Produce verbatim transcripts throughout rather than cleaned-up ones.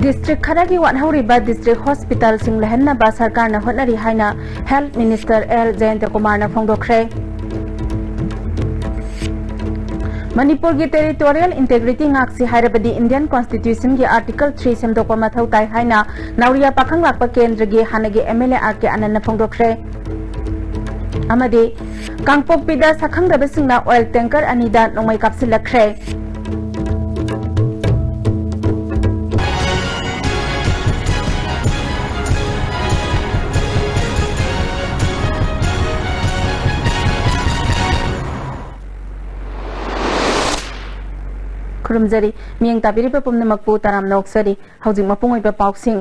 District ꯈꯔꯒꯤ ꯋꯥꯠꯍꯧꯔꯤꯕ district ꯍꯣꯁꯄꯤꯇꯥꯜꯁꯤꯡ ꯂꯩꯍꯟꯅꯕ ꯁꯔꯀꯥꯔꯅ ꯍꯣꯠꯅꯔꯤ ꯍꯥꯏꯅ ꯍꯦꯜꯊ ꯃꯤꯅꯤꯁꯇꯔ ꯑꯦꯜ ꯖꯌꯟꯇꯀꯨꯃꯥꯔꯅ ꯐꯣꯡꯗꯣꯛꯈ꯭ꯔꯦ꯫ ꯃꯅꯤꯄꯨꯔꯒꯤ ꯇꯦꯔꯤꯇꯣꯔꯤꯌꯦꯜ ꯏꯟꯇꯦꯒ꯭ꯔꯤꯇꯤ ꯉꯥꯛꯁꯤ ꯍꯥꯏꯔꯕꯗꯤ ꯏꯟꯗꯤꯌꯟ ꯀꯣꯟꯁꯇꯤꯇ꯭ꯌꯨꯁꯟꯒꯤ ꯑꯥꯔꯇꯤꯀꯜ ꯊ꯭ꯔꯤ ꯁꯦꯝꯗꯣꯛꯄ ꯃꯊꯧ ꯇꯥꯏ ꯍꯥꯏꯅ ꯅꯥꯎꯔꯤꯌꯥ ꯄꯥꯈꯪ ꯂꯥꯛꯄ ꯀꯦꯟꯗ꯭ꯔꯒꯤ ꯍꯥꯟꯅꯒꯤ ꯑꯦꯝ ꯑꯦꯜ ꯑꯦ ꯑꯥꯔ ꯀꯦ ꯑꯅꯟꯅ ꯐꯣꯡꯗꯣꯛꯈ꯭ꯔꯦ꯫ ꯑꯃꯗꯤ ꯀꯥꯡꯄꯣꯛꯄꯤꯗ ꯁꯛꯈꯪꯗꯕꯁꯤꯡꯅ ꯑꯣꯏꯜ ꯇꯦꯡꯀꯔ ꯑꯅꯤꯗ ꯅꯣꯡꯃꯩ ꯀꯥꯞꯁꯤꯜꯂꯛꯈ꯭ꯔꯦ꯫ ꯈꯨꯔꯨꯝꯖꯔꯤ꯫ ꯃꯤꯠꯌꯦꯡ ꯇꯥꯕꯤꯔꯤꯕ ꯄꯨꯝꯅꯃꯛꯄꯨ ꯇꯔꯥꯝꯅ ꯑꯣꯛꯆꯔꯤ꯫ ꯍꯧꯖꯤꯛ ꯃꯄꯨꯡ ꯑꯣꯏꯕ ꯄꯥꯎꯁꯤꯡ꯫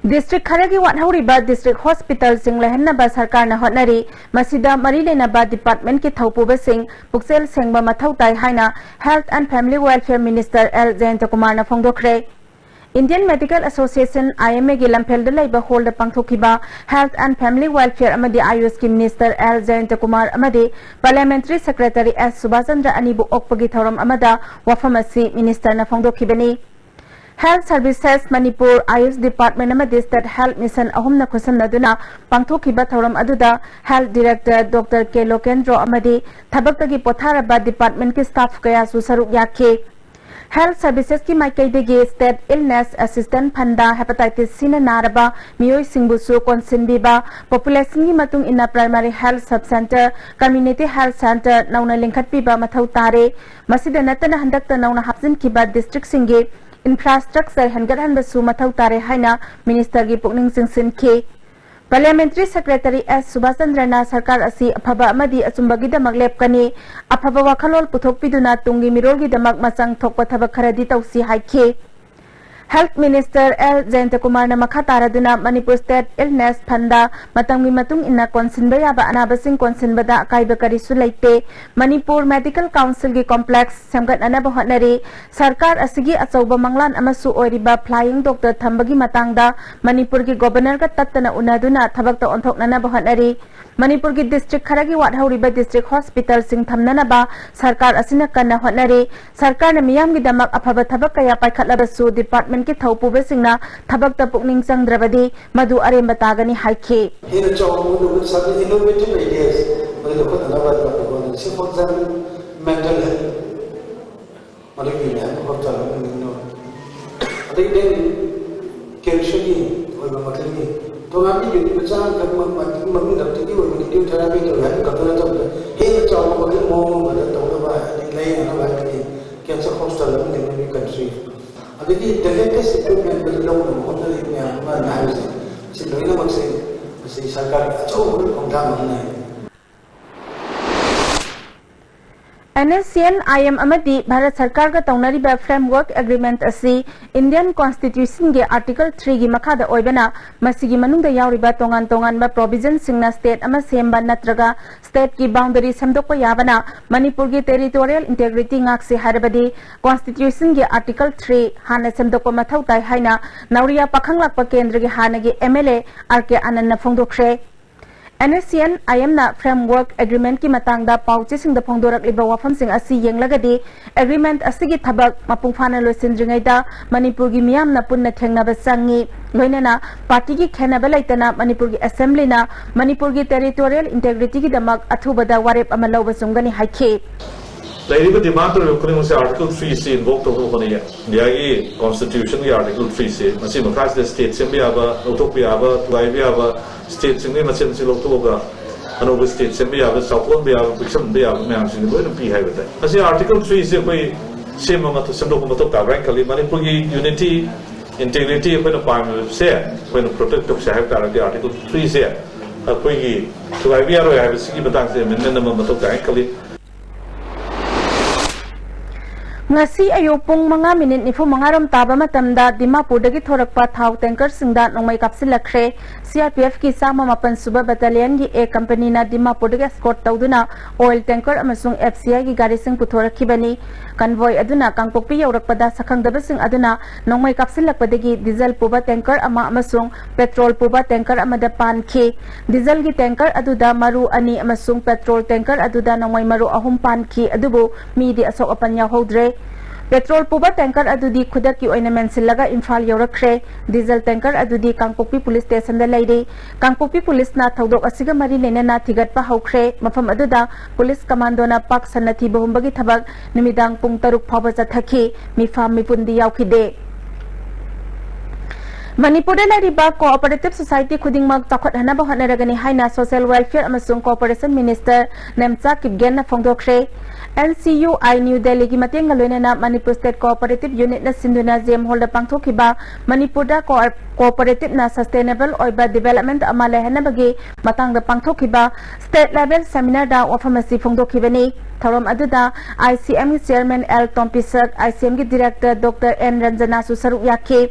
ꯗꯤꯁꯇ꯭ꯔꯤꯛ ꯈꯔꯒꯤ ꯋꯥꯠꯍꯧꯔꯤꯕ ꯗꯤꯁꯇ꯭ꯔꯤꯛ ꯍꯣꯁꯄꯤꯇꯥꯜꯁꯤꯡ ꯂꯩꯍꯟꯅꯕ ꯁꯔꯀꯥꯔꯅ ꯍꯣꯠꯅꯔꯤ꯫ ꯃꯁꯤꯗ ꯃꯔꯤ ꯂꯩꯅꯕ ꯗꯤꯄꯥꯔꯠꯃꯦꯟꯠꯀꯤ ꯊꯧꯄꯨꯕꯁꯤꯡ ꯄꯨꯛꯆꯦꯜ ꯁꯦꯡꯕ ꯃꯊꯧ ꯇꯥꯏ ꯍꯥꯏꯅ health and family welfare minister L ꯖꯌꯟꯇꯀꯨꯃꯥꯔꯅ ꯐꯣꯡꯗꯣꯛꯈ꯭ꯔꯦ꯫ Indian medical association, I M ꯑꯦꯒꯤ ꯂꯝꯐꯦꯜꯗ ꯂꯩꯕ ꯍꯣꯜꯗ ꯄꯥꯡꯊꯣꯛꯈꯤꯕ ꯍꯦꯜꯊ ꯑꯦꯟ ꯐꯦꯃꯤꯂꯤ ꯋꯦꯜꯐꯤꯌꯔ ꯑꯃꯗꯤ ꯑꯥꯌꯨꯁꯀꯤ ꯃꯤꯅꯤꯁꯇꯔ ꯑꯦꯜ ꯖꯌꯟꯇꯀꯨꯃꯥꯔ ꯑꯃꯗꯤ ꯄꯥꯔꯂꯤꯌꯥꯃꯦꯟꯇꯔꯤ ꯁꯦꯀ꯭ꯔꯦꯇꯔꯤ ꯑꯦꯁ ꯁꯨꯕꯥꯁ ꯆꯟꯗ꯭ꯔ ꯑꯅꯤꯕꯨ ꯑꯣꯛꯄꯒꯤ ꯊꯧꯔꯝ ꯑꯃꯗ ꯋꯥꯐꯝ ꯑꯁꯤ ꯃꯤꯅꯤꯁꯇꯔꯅ ꯐꯣꯡꯗꯣꯛꯈꯤꯕꯅꯤ꯫ ꯍꯦꯜꯊ ꯁꯔꯚꯤꯁꯦꯁ ꯃꯅꯤꯄꯨꯔ, ꯑꯥꯌꯨꯁ ꯗꯤꯄꯥꯔꯠꯃꯦꯟꯠ ꯑꯃꯗꯤ ꯁ꯭ꯇꯦꯠ ꯍꯦꯜꯊ ꯃꯤꯁꯟ ꯑꯍꯨꯝꯅ ꯈꯨꯠꯁꯝꯅꯗꯨꯅ ꯄꯥꯡꯊꯣꯛꯈꯤꯕ ꯊꯧꯔꯝ ꯑꯗꯨꯗ ꯍꯦꯜꯊ ꯗꯤꯔꯦꯛꯇꯔ ꯗꯣꯛꯇꯔ ꯀꯦ ꯂꯣꯀꯦꯟꯗ꯭ꯔꯣ ꯑꯃꯗꯤ ꯊꯕꯛꯇꯒꯤ ꯄꯣꯊꯥꯔꯕ ꯗꯤꯄꯥꯔꯠꯃꯦꯟꯠꯀꯤ ꯁ꯭ꯇꯥꯐ ꯀꯌꯥꯁꯨ ꯁꯔꯨꯛ ꯌꯥꯈꯤ꯫ ꯍꯦꯜꯊ ꯁꯔꯚꯤꯁꯦꯁꯀꯤ ꯃꯥꯏꯀꯩꯗꯒꯤ state illness assistance fund hepatitis ꯁꯤꯅ ꯅꯥꯔꯕ ꯃꯤꯑꯣꯏꯁꯤꯡꯕꯨꯁꯨ ꯀꯣꯟꯁꯤꯟꯕꯤꯕ, ꯄꯣꯄꯨꯂꯦꯁꯟꯒꯤ ꯃꯇꯨꯡ ꯏꯟꯅ primary health sub centre, community health centre ꯅꯧꯅ ꯂꯤꯡꯈꯠꯄꯤꯕ ꯃꯊꯧ ꯇꯥꯔꯦ꯫ ꯃꯁꯤꯗ ꯅꯠꯇꯅ ꯍꯟꯗꯛꯇ ꯅꯧꯅ ꯍꯥꯞꯆꯤꯟꯈꯤꯕ ꯗꯤꯁꯇ꯭ꯔꯤꯛꯁꯤꯡꯒꯤ ꯏꯟꯐ꯭ꯔꯥꯁ꯭ꯇ꯭ꯔꯛꯆꯔ ꯍꯦꯟꯒꯠꯍꯟꯕꯁꯨ ꯃꯊꯧ ꯇꯥꯔꯦ ꯍꯥꯏꯅ ꯃꯤꯅꯤꯁꯇꯔꯒꯤ ꯄꯨꯛꯅꯤꯡ ꯆꯤꯡꯁꯤꯟꯈꯤ꯫ ꯄꯥꯔꯂꯤꯌꯥꯃꯦꯟꯇꯔꯤ ꯁꯦꯀ꯭ꯔꯦꯇꯔꯤ ꯑꯦꯁ ꯁꯨꯕꯥꯁ ꯆꯟꯗ꯭ꯔꯅ ꯁꯔꯀꯥꯔ ꯑꯁꯤ ꯑꯐꯕ ꯑꯃꯗꯤ ꯑꯆꯨꯝꯕꯒꯤꯗꯃꯛ ꯂꯦꯞꯀꯅꯤ, ꯑꯐꯕ ꯋꯥꯈꯜꯂꯣꯟ ꯄꯨꯊꯣꯛꯄꯤꯗꯨꯅ ꯇꯨꯡꯒꯤ ꯃꯤꯔꯣꯜꯒꯤꯗꯃꯛ ꯃꯆꯪ ꯊꯣꯛꯄ ꯊꯕꯛ ꯈꯔꯗꯤ ꯇꯧꯁꯤ ꯍꯥꯏꯈꯤ꯫ ꯍꯦꯜꯊ ꯃꯤꯅꯤꯁꯇꯔ ꯑꯦꯜ ꯖꯌꯟꯇꯀꯨꯃꯥꯔꯅ ꯃꯈꯥ ꯇꯥꯔꯗꯨꯅ ꯃꯅꯤꯄꯨꯔ ꯁ꯭ꯇꯦꯠ ꯏꯜꯅꯦꯁ ꯐꯟꯗ ꯃꯇꯝꯒꯤ ꯃꯇꯨꯡ ꯏꯟꯅ ꯀꯣꯟꯁꯤꯟꯕ ꯌꯥꯕ ꯑꯅꯥꯕꯁꯤꯡ ꯀꯣꯟꯁꯤꯟꯕꯗ ꯑꯀꯥꯏꯕ ꯀꯔꯤꯁꯨ ꯂꯩꯇꯦ꯫ ꯃꯅꯤꯄꯨꯔ ꯃꯦꯗꯤꯀꯦꯜ ꯀꯥꯎꯟꯁꯤꯜꯒꯤ ꯀꯣꯝꯄ꯭ꯂꯦꯛꯁ ꯁꯦꯝꯒꯠꯅꯅꯕ ꯍꯣꯠꯅꯔꯤ꯫ ꯁꯔꯀꯥꯔ ꯑꯁꯤꯒꯤ ꯑꯆꯧꯕ ꯃꯪꯂꯥꯟ ꯑꯃꯁꯨ ꯑꯣꯏꯔꯤꯕ ꯐ꯭ꯂꯥꯏꯌꯤꯡ ꯗꯣꯛꯇꯔ ꯊꯝꯕꯒꯤ ꯃꯇꯥꯡꯗ ꯃꯅꯤꯄꯨꯔꯒꯤ ꯒꯣꯕꯔꯅꯔꯒ ꯇꯠꯇꯅ ꯎꯅꯗꯨꯅ ꯊꯕꯛꯇ ꯑꯣꯟꯊꯣꯛꯅꯅꯕ ꯍꯣꯠꯅꯔꯤ꯫ ꯃꯅꯤꯄꯨꯔꯒꯤ ꯗꯤꯁꯇ꯭ꯔꯤꯛ ꯈꯔꯒꯤ ꯋꯥꯠꯍꯧꯔꯤꯕ ꯗꯤꯁꯇ꯭ꯔꯤꯛ ꯍꯣꯁꯄꯤꯇꯥꯜꯁꯤꯡ ꯊꯝꯅꯅꯕ ꯁꯔꯀꯥꯔ ꯑꯁꯤꯅ ꯀꯟꯅ ꯍꯣꯠꯅꯔꯤ꯫ ꯁꯔꯀꯥꯔꯅ ꯃꯤꯌꯥꯝꯒꯤꯗꯃꯛ ꯑꯐꯕ ꯊꯕꯛ ꯀꯌꯥ ꯄꯥꯏꯈꯠꯂꯕꯁꯨ ꯗꯤꯄꯥꯔꯠꯃꯦꯟꯠꯀꯤ ꯊꯧꯄꯨꯕꯁꯤꯡꯅ ꯊꯕꯛꯇ ꯄꯨꯛꯅꯤꯡ ꯆꯪꯗ꯭ꯔꯕꯗꯤ ꯃꯗꯨ ꯑꯔꯦꯝꯕ ꯇꯥꯒꯅꯤ ꯍꯥꯏꯈꯤ꯫ ꯍꯦꯟꯅ ꯆꯥꯎꯕ ꯃꯑꯣꯡꯗ ꯁꯥꯒꯩ innovative ideas ꯑꯗꯨ ꯂꯧꯈꯠꯅꯅꯕ ꯑꯩꯈꯣꯏ ꯍꯣꯠꯅꯁꯤ꯫ For example, mental health, ꯃꯗꯨꯒꯤ ꯃꯌꯥꯝ ꯍꯣꯁꯄꯤꯇꯥꯜ ꯑꯃꯅꯤꯅ, ꯑꯗꯒꯤ ꯅꯪ ꯀꯦꯟꯁꯔꯒꯤ ꯑꯣꯏꯕ ꯃꯈꯜꯒꯤ ꯇꯣꯉꯥꯟꯕ ꯌꯨꯅꯤꯠ ꯃꯆꯥ ꯑꯃꯈꯛ ꯃ-, ꯃ-, ꯃꯃꯤꯡ ꯂꯝꯗꯨꯒꯤ ꯑꯣꯏꯕ radiotherapy ꯇꯧꯔꯦ ꯍꯥꯏꯕ ꯈꯛꯇ ꯅꯠꯇꯕꯗ ꯍꯦꯟꯅ ꯆꯥꯎꯕ ꯃꯈꯜ ꯃꯑꯣꯡ ꯑꯃꯗ ꯇꯧꯅꯕ ꯍꯥꯏꯗꯤ ꯂꯥꯌꯦꯡꯅꯕ ꯍꯥꯏꯕꯗꯤ cancer hospital ꯑꯃ ꯂꯤꯡꯈꯠꯄꯒꯤ country, ꯑꯗꯒꯤ the latest equipment ꯑꯗꯨ ꯂꯧꯅꯕ ꯍꯣꯠꯅꯔꯤ ꯃꯌꯥꯝ ꯑꯃ ꯍꯥꯏꯕꯁꯦ, ꯁꯤ ꯂꯣꯏꯅꯃꯛꯁꯦ ꯃꯁꯤ ꯁꯔꯀꯥꯔꯒꯤ ꯑꯆꯧꯕ ꯈꯣꯡꯊꯥꯡ ꯑꯃꯅꯤ꯫ And S C N I M ꯑꯃꯗꯤ ꯚꯥꯔꯠ ꯁꯔꯀꯥꯔꯒ ꯇꯧꯅꯔꯤꯕ framework agreement ꯑꯁꯤ Indian Constitution ꯒꯤ Article three ꯒꯤ ꯃꯈꯥꯗ ꯑꯣꯏꯕꯅ, ꯃꯁꯤꯒꯤ ꯃꯅꯨꯡꯗ ꯌꯥꯎꯔꯤꯕ ꯇꯣꯉꯥꯟ ꯇꯣꯉꯥꯟꯕ provision ꯁꯤꯡꯅ state ꯑꯃ ꯁꯦꯝꯕ ꯅꯠꯇ꯭ꯔꯒ state ꯀꯤ boundary ꯁꯦꯝꯗꯣꯛꯄ ꯌꯥꯕꯅ, ꯃꯅꯤꯄꯨꯔꯒꯤ territorial integrity ꯉꯥꯛꯁꯤ ꯍꯥꯏꯔꯕꯗꯤ Constitution ꯒꯤ Article three ꯍꯥꯟꯅ ꯁꯦꯝꯗꯣꯛꯄ ꯃꯊꯧ ꯇꯥꯏ ꯍꯥꯏꯅ ꯅꯥꯎꯔꯤꯌꯥ ꯄꯥꯈꯪꯂꯥꯛꯄ ꯀꯦꯟꯗ꯭ꯔꯒꯤ ꯍꯥꯟꯅꯒꯤ M L A R K ꯑꯥꯅꯟꯗꯅ ꯐꯣꯡꯗꯣꯛꯈ꯭ꯔꯦ꯫ N S C N I ꯑꯦꯝꯅ framework agreement ꯀꯤ ꯃꯇꯥꯡꯗ ꯄꯥꯎꯆꯦꯁꯤꯡꯗ ꯐꯣꯡꯗꯣꯔꯛꯂꯤꯕ ꯋꯥꯐꯝꯁꯤꯡ ꯑꯁꯤ ꯌꯦꯡꯂꯒꯗꯤ, agreement ꯑꯁꯤꯒꯤ ꯊꯕꯛ ꯃꯄꯨꯡ ꯐꯥꯅ ꯂꯣꯏꯁꯤꯟꯗ꯭ꯔꯤꯉꯩꯗ ꯃꯅꯤꯄꯨꯔꯒꯤ ꯃꯤꯌꯥꯝꯅ ꯄꯨꯟꯅ ꯊꯦꯡꯅꯕ ꯆꯪꯏ꯫ ꯂꯣꯏꯅꯅ party ꯒꯤ ꯈꯦꯟꯅꯕ ꯂꯩꯇꯅ ꯃꯅꯤꯄꯨꯔꯒꯤ Assembly ꯅ ꯃꯅꯤꯄꯨꯔꯒꯤ territorial integrity ꯒꯤꯗꯃꯛ ꯑꯊꯨꯕꯗ ꯋꯥꯔꯦꯞ ꯑꯃ ꯂꯧꯕ ꯆꯨꯝꯒꯅꯤ ꯍꯥꯏꯈꯤ꯫ ꯂꯩꯔꯤꯕ demand ꯇꯧꯔꯤꯕ ꯈꯨꯗꯤꯡꯃꯛꯁꯦ Article three ꯁꯤ invoke ꯇꯧꯅꯕ ꯍꯣꯠꯅꯩꯌꯦ꯫ India ꯒꯤ Constitution ꯒꯤ Article three ꯁꯤ, ꯃꯁꯤ ꯃꯈꯥꯁꯤꯗ state ꯁꯦꯝꯕ ꯌꯥꯕ, ꯂꯧꯊꯣꯛꯄ ꯌꯥꯕ, ꯊꯨꯒꯥꯏꯕ ꯌꯥꯕ, state ꯁꯤꯡꯗꯒꯤ ꯃꯆꯦꯠ ꯃꯆꯦꯠ ꯂꯧꯊꯣꯛꯑꯒ ꯑꯅꯧꯕ state ꯁꯦꯝꯕ ꯌꯥꯕ, ꯆꯥꯎꯊꯣꯛꯍꯟꯕ ꯌꯥꯕ, ꯄꯤꯛꯁꯟꯍꯟꯕ ꯌꯥꯕ ꯃꯌꯥꯝꯁꯤꯡꯁꯦ ꯂꯣꯏꯅ ꯄꯤ ꯍꯥꯏꯕ ꯇꯥꯏ꯫ ꯃꯁꯤ Article three ꯁꯦ ꯑꯩꯈꯣꯏ ꯁꯦꯝꯕ ꯃꯊꯧ, ꯁꯦꯝꯗꯣꯛꯄ ꯃꯊꯧ ꯇꯥꯕ꯭ꯔꯥ ꯍꯥꯏꯅ ꯈꯜꯂꯤ꯫ ꯃꯅꯤꯄꯨꯔꯒꯤ unity, integrity ꯑꯩꯈꯣꯏꯅ ꯄꯥꯝꯃꯤꯕꯁꯦ ꯑꯩꯈꯣꯏꯅ protect ꯇꯧꯁꯦ ꯍꯥꯏꯕ ꯇꯥꯔꯒꯗꯤ Article three ꯁꯦ ꯑꯩꯈꯣꯏꯒꯤ ꯊꯨꯒꯥꯏꯕ ꯌꯥꯔꯣꯏ ꯍꯥꯏꯕꯁꯤꯒꯤ ꯃꯇꯥꯡꯁꯦ amendment ꯑꯃ ꯃꯊꯧ ꯇꯥꯏ ꯍꯥꯏꯅ ꯈꯜꯂꯤ꯫ ꯉꯁꯤ ꯑꯌꯨꯛ ꯄꯨꯡ ꯃꯉꯥ ꯃꯤꯅꯤꯠ ꯅꯤꯐꯨ ꯃꯉꯥ ꯔꯣꯝ ꯇꯥꯕ ꯃꯇꯝꯗ ꯗꯤꯃꯥꯄꯨꯔꯗꯒꯤ ꯊꯣꯔꯛꯄ ꯊꯥꯎ ꯇꯦꯡꯀꯔꯁꯤꯡꯗ ꯅꯣꯡꯃꯩ ꯀꯥꯞꯁꯤꯜꯂꯛꯈ꯭ꯔꯦ꯫ ꯁꯤ ꯑꯥꯔ ꯄꯤ ꯑꯦꯐꯀꯤ ꯆꯥꯝꯃ ꯃꯥꯄꯟ ꯁꯨꯕ ꯕꯠꯇꯥꯂꯤꯌꯟꯒꯤ ꯑꯦ ꯀꯝꯄꯅꯤꯅ ꯗꯤꯃꯥꯄꯨꯔꯗꯒꯤ ꯑꯦꯁꯀꯣꯔꯠ ꯇꯧꯗꯨꯅ ꯑꯣꯏꯜ ꯇꯦꯡꯀꯔ ꯑꯃꯁꯨꯡ ꯑꯦꯐ ꯁꯤ ꯑꯥꯏꯒꯤ ꯒꯥꯔꯤꯁꯤꯡ ꯄꯨꯊꯣꯔꯛꯈꯤꯕꯅꯤ꯫ ꯀꯟꯚꯣꯏ ꯑꯗꯨꯅ ꯀꯥꯡꯄꯣꯛꯄꯤ ꯌꯧꯔꯛꯄꯗ ꯁꯛꯈꯪꯗꯕꯁꯤꯡ ꯑꯗꯨꯅ ꯅꯣꯡꯃꯩ ꯀꯥꯞꯁꯤꯜꯂꯛꯄꯗꯒꯤ ꯗꯤꯖꯜ ꯄꯨꯕ ꯇꯦꯡꯀꯔ ꯑꯃ ꯑꯃꯁꯨꯡ ꯄꯦꯇ꯭ꯔꯣꯜ ꯄꯨꯕ ꯇꯦꯡꯀꯔ ꯑꯃꯗ ꯄꯥꯟꯈꯤ꯫ ꯗꯤꯖꯜꯒꯤ ꯇꯦꯡꯀꯔ ꯑꯗꯨꯗ ꯃꯔꯨ ꯑꯅꯤ ꯑꯃꯁꯨꯡ ꯄꯦꯇ꯭ꯔꯣꯜ ꯇꯦꯡꯀꯔ ꯑꯗꯨꯗ ꯅꯣꯡꯃꯩ ꯃꯔꯨ ꯑꯍꯨꯝ ꯄꯥꯟꯈꯤ, ꯑꯗꯨꯕꯨ ꯃꯤꯗꯤ ꯑꯁꯣꯛ ꯑꯄꯟ ꯌꯥꯎꯍꯧꯗ꯭ꯔꯦ꯫ ꯄꯦꯇ꯭ꯔꯣꯜ ꯄꯨꯕ ꯇꯦꯡꯀꯔ ꯑꯗꯨꯗꯤ ꯈꯨꯗꯛꯀꯤ ꯑꯣꯏꯅ ꯃꯦꯟꯁꯤꯜꯂꯒ ꯏꯝꯐꯥꯜ ꯌꯧꯔꯛꯈ꯭ꯔꯦ꯫ ꯗꯤꯖꯜ ꯇꯦꯡꯀꯔ ꯑꯗꯨꯗꯤ ꯀꯥꯡꯄꯣꯛꯄꯤ ꯄꯨꯂꯤꯁ ꯁ꯭ꯇꯦꯁꯟꯗ ꯂꯩꯔꯤ꯫ ꯀꯥꯡꯄꯣꯛꯄꯤ ꯄꯨꯂꯤꯁꯅ ꯊꯧꯗꯣꯛ ꯑꯁꯤꯒ ꯃꯔꯤ ꯂꯩꯅꯅ ꯊꯤꯒꯠꯄ ꯍꯧꯈ꯭ꯔꯦ꯫ ꯃꯐꯝ ꯑꯗꯨꯗ ꯄꯨꯂꯤꯁ ꯀꯃꯥꯟꯗꯣꯅ ꯄꯥꯛ ꯁꯟꯅ ꯊꯤꯕ ꯍꯨꯝꯕꯒꯤ ꯊꯕꯛ ꯅꯨꯃꯤꯗꯥꯡ ꯄꯨꯡ ꯇꯔꯨꯛ ꯐꯥꯎꯕ ꯆꯠꯊꯈꯤ꯫ ꯃꯤꯐꯝ ꯃꯤꯄꯨꯟꯗꯤ ꯌꯥꯎꯈꯤꯗꯦ꯫ ꯃꯅꯤꯄꯨꯔꯗ ꯂꯩꯔꯤꯕ ꯀꯣꯑꯣꯄꯔꯦꯇꯤꯚ ꯁꯣꯁꯥꯏꯇꯤ ꯈꯨꯗꯤꯡꯃꯛ ꯆꯥꯎꯈꯠꯍꯟꯅꯕ ꯍꯣꯠꯅꯔꯒꯅꯤ ꯍꯥꯏꯅ ꯁꯣꯁꯤꯌꯦꯜ ꯋꯦꯜꯐꯤꯌꯔ ꯑꯃꯁꯨꯡ ꯀꯣꯑꯣꯄꯔꯦꯁꯟ ꯃꯤꯅꯤꯁꯇꯔ ꯅꯦꯝꯆꯥ ꯀꯤꯞꯒꯦꯟꯅ ꯐꯣꯡꯗꯣꯛꯈ꯭ꯔꯦ꯫ N C U I new ꯗꯦꯜꯂꯤꯒꯤ ꯃꯇꯦꯡꯒ ꯂꯣꯏꯅꯅ ꯃꯅꯤꯄꯨꯔ ꯁ꯭ꯇꯦꯠ ꯀꯣꯑꯣꯄꯔꯦꯇꯤꯚ ꯌꯨꯅꯤꯠꯅ ꯁꯤꯟꯗꯨꯅ ꯖꯤ ꯑꯦꯝ ꯍꯣꯜꯗ ꯄꯥꯡꯊꯣꯛꯈꯤꯕ ꯃꯅꯤꯄꯨꯔꯗ ꯀꯣꯑꯣ-, ꯀꯣꯑꯣꯄꯔꯦꯇꯤꯚꯅ ꯁꯁꯇꯦꯅꯦꯕꯜ ꯑꯣꯏꯕ ꯗꯤꯚꯦꯂꯞꯃꯦꯟꯠ ꯑꯃ ꯂꯩꯍꯟꯅꯕꯒꯤ ꯃꯇꯥꯡꯗ ꯄꯥꯡꯊꯣꯛꯈꯤꯕ ꯁ꯭ꯇꯦꯠ ꯂꯦꯚꯦꯜ ꯁꯦꯃꯤꯅꯥꯔꯗ ꯋꯥꯐꯝ ꯑꯁꯤ ꯐꯣꯡꯗꯣꯛꯈꯤꯕꯅꯤ꯫ ꯊꯧꯔꯝ ꯑꯗꯨꯗ ꯑꯥꯏ ꯁꯤ ꯑꯦꯝꯒꯤ ꯆꯤꯌꯔꯃꯦꯟ ꯑꯦꯜ ꯇꯣꯝꯄꯤꯁꯛ, ꯑꯥꯏ ꯁꯤ ꯑꯦꯝꯒꯤ ꯗꯤꯔꯦꯛꯇꯔ ꯗꯣꯛꯇꯔ ꯑꯦꯟ ꯔꯟꯖꯅꯥꯁꯨ ꯁꯔꯨꯛ ꯌꯥꯈꯤ꯫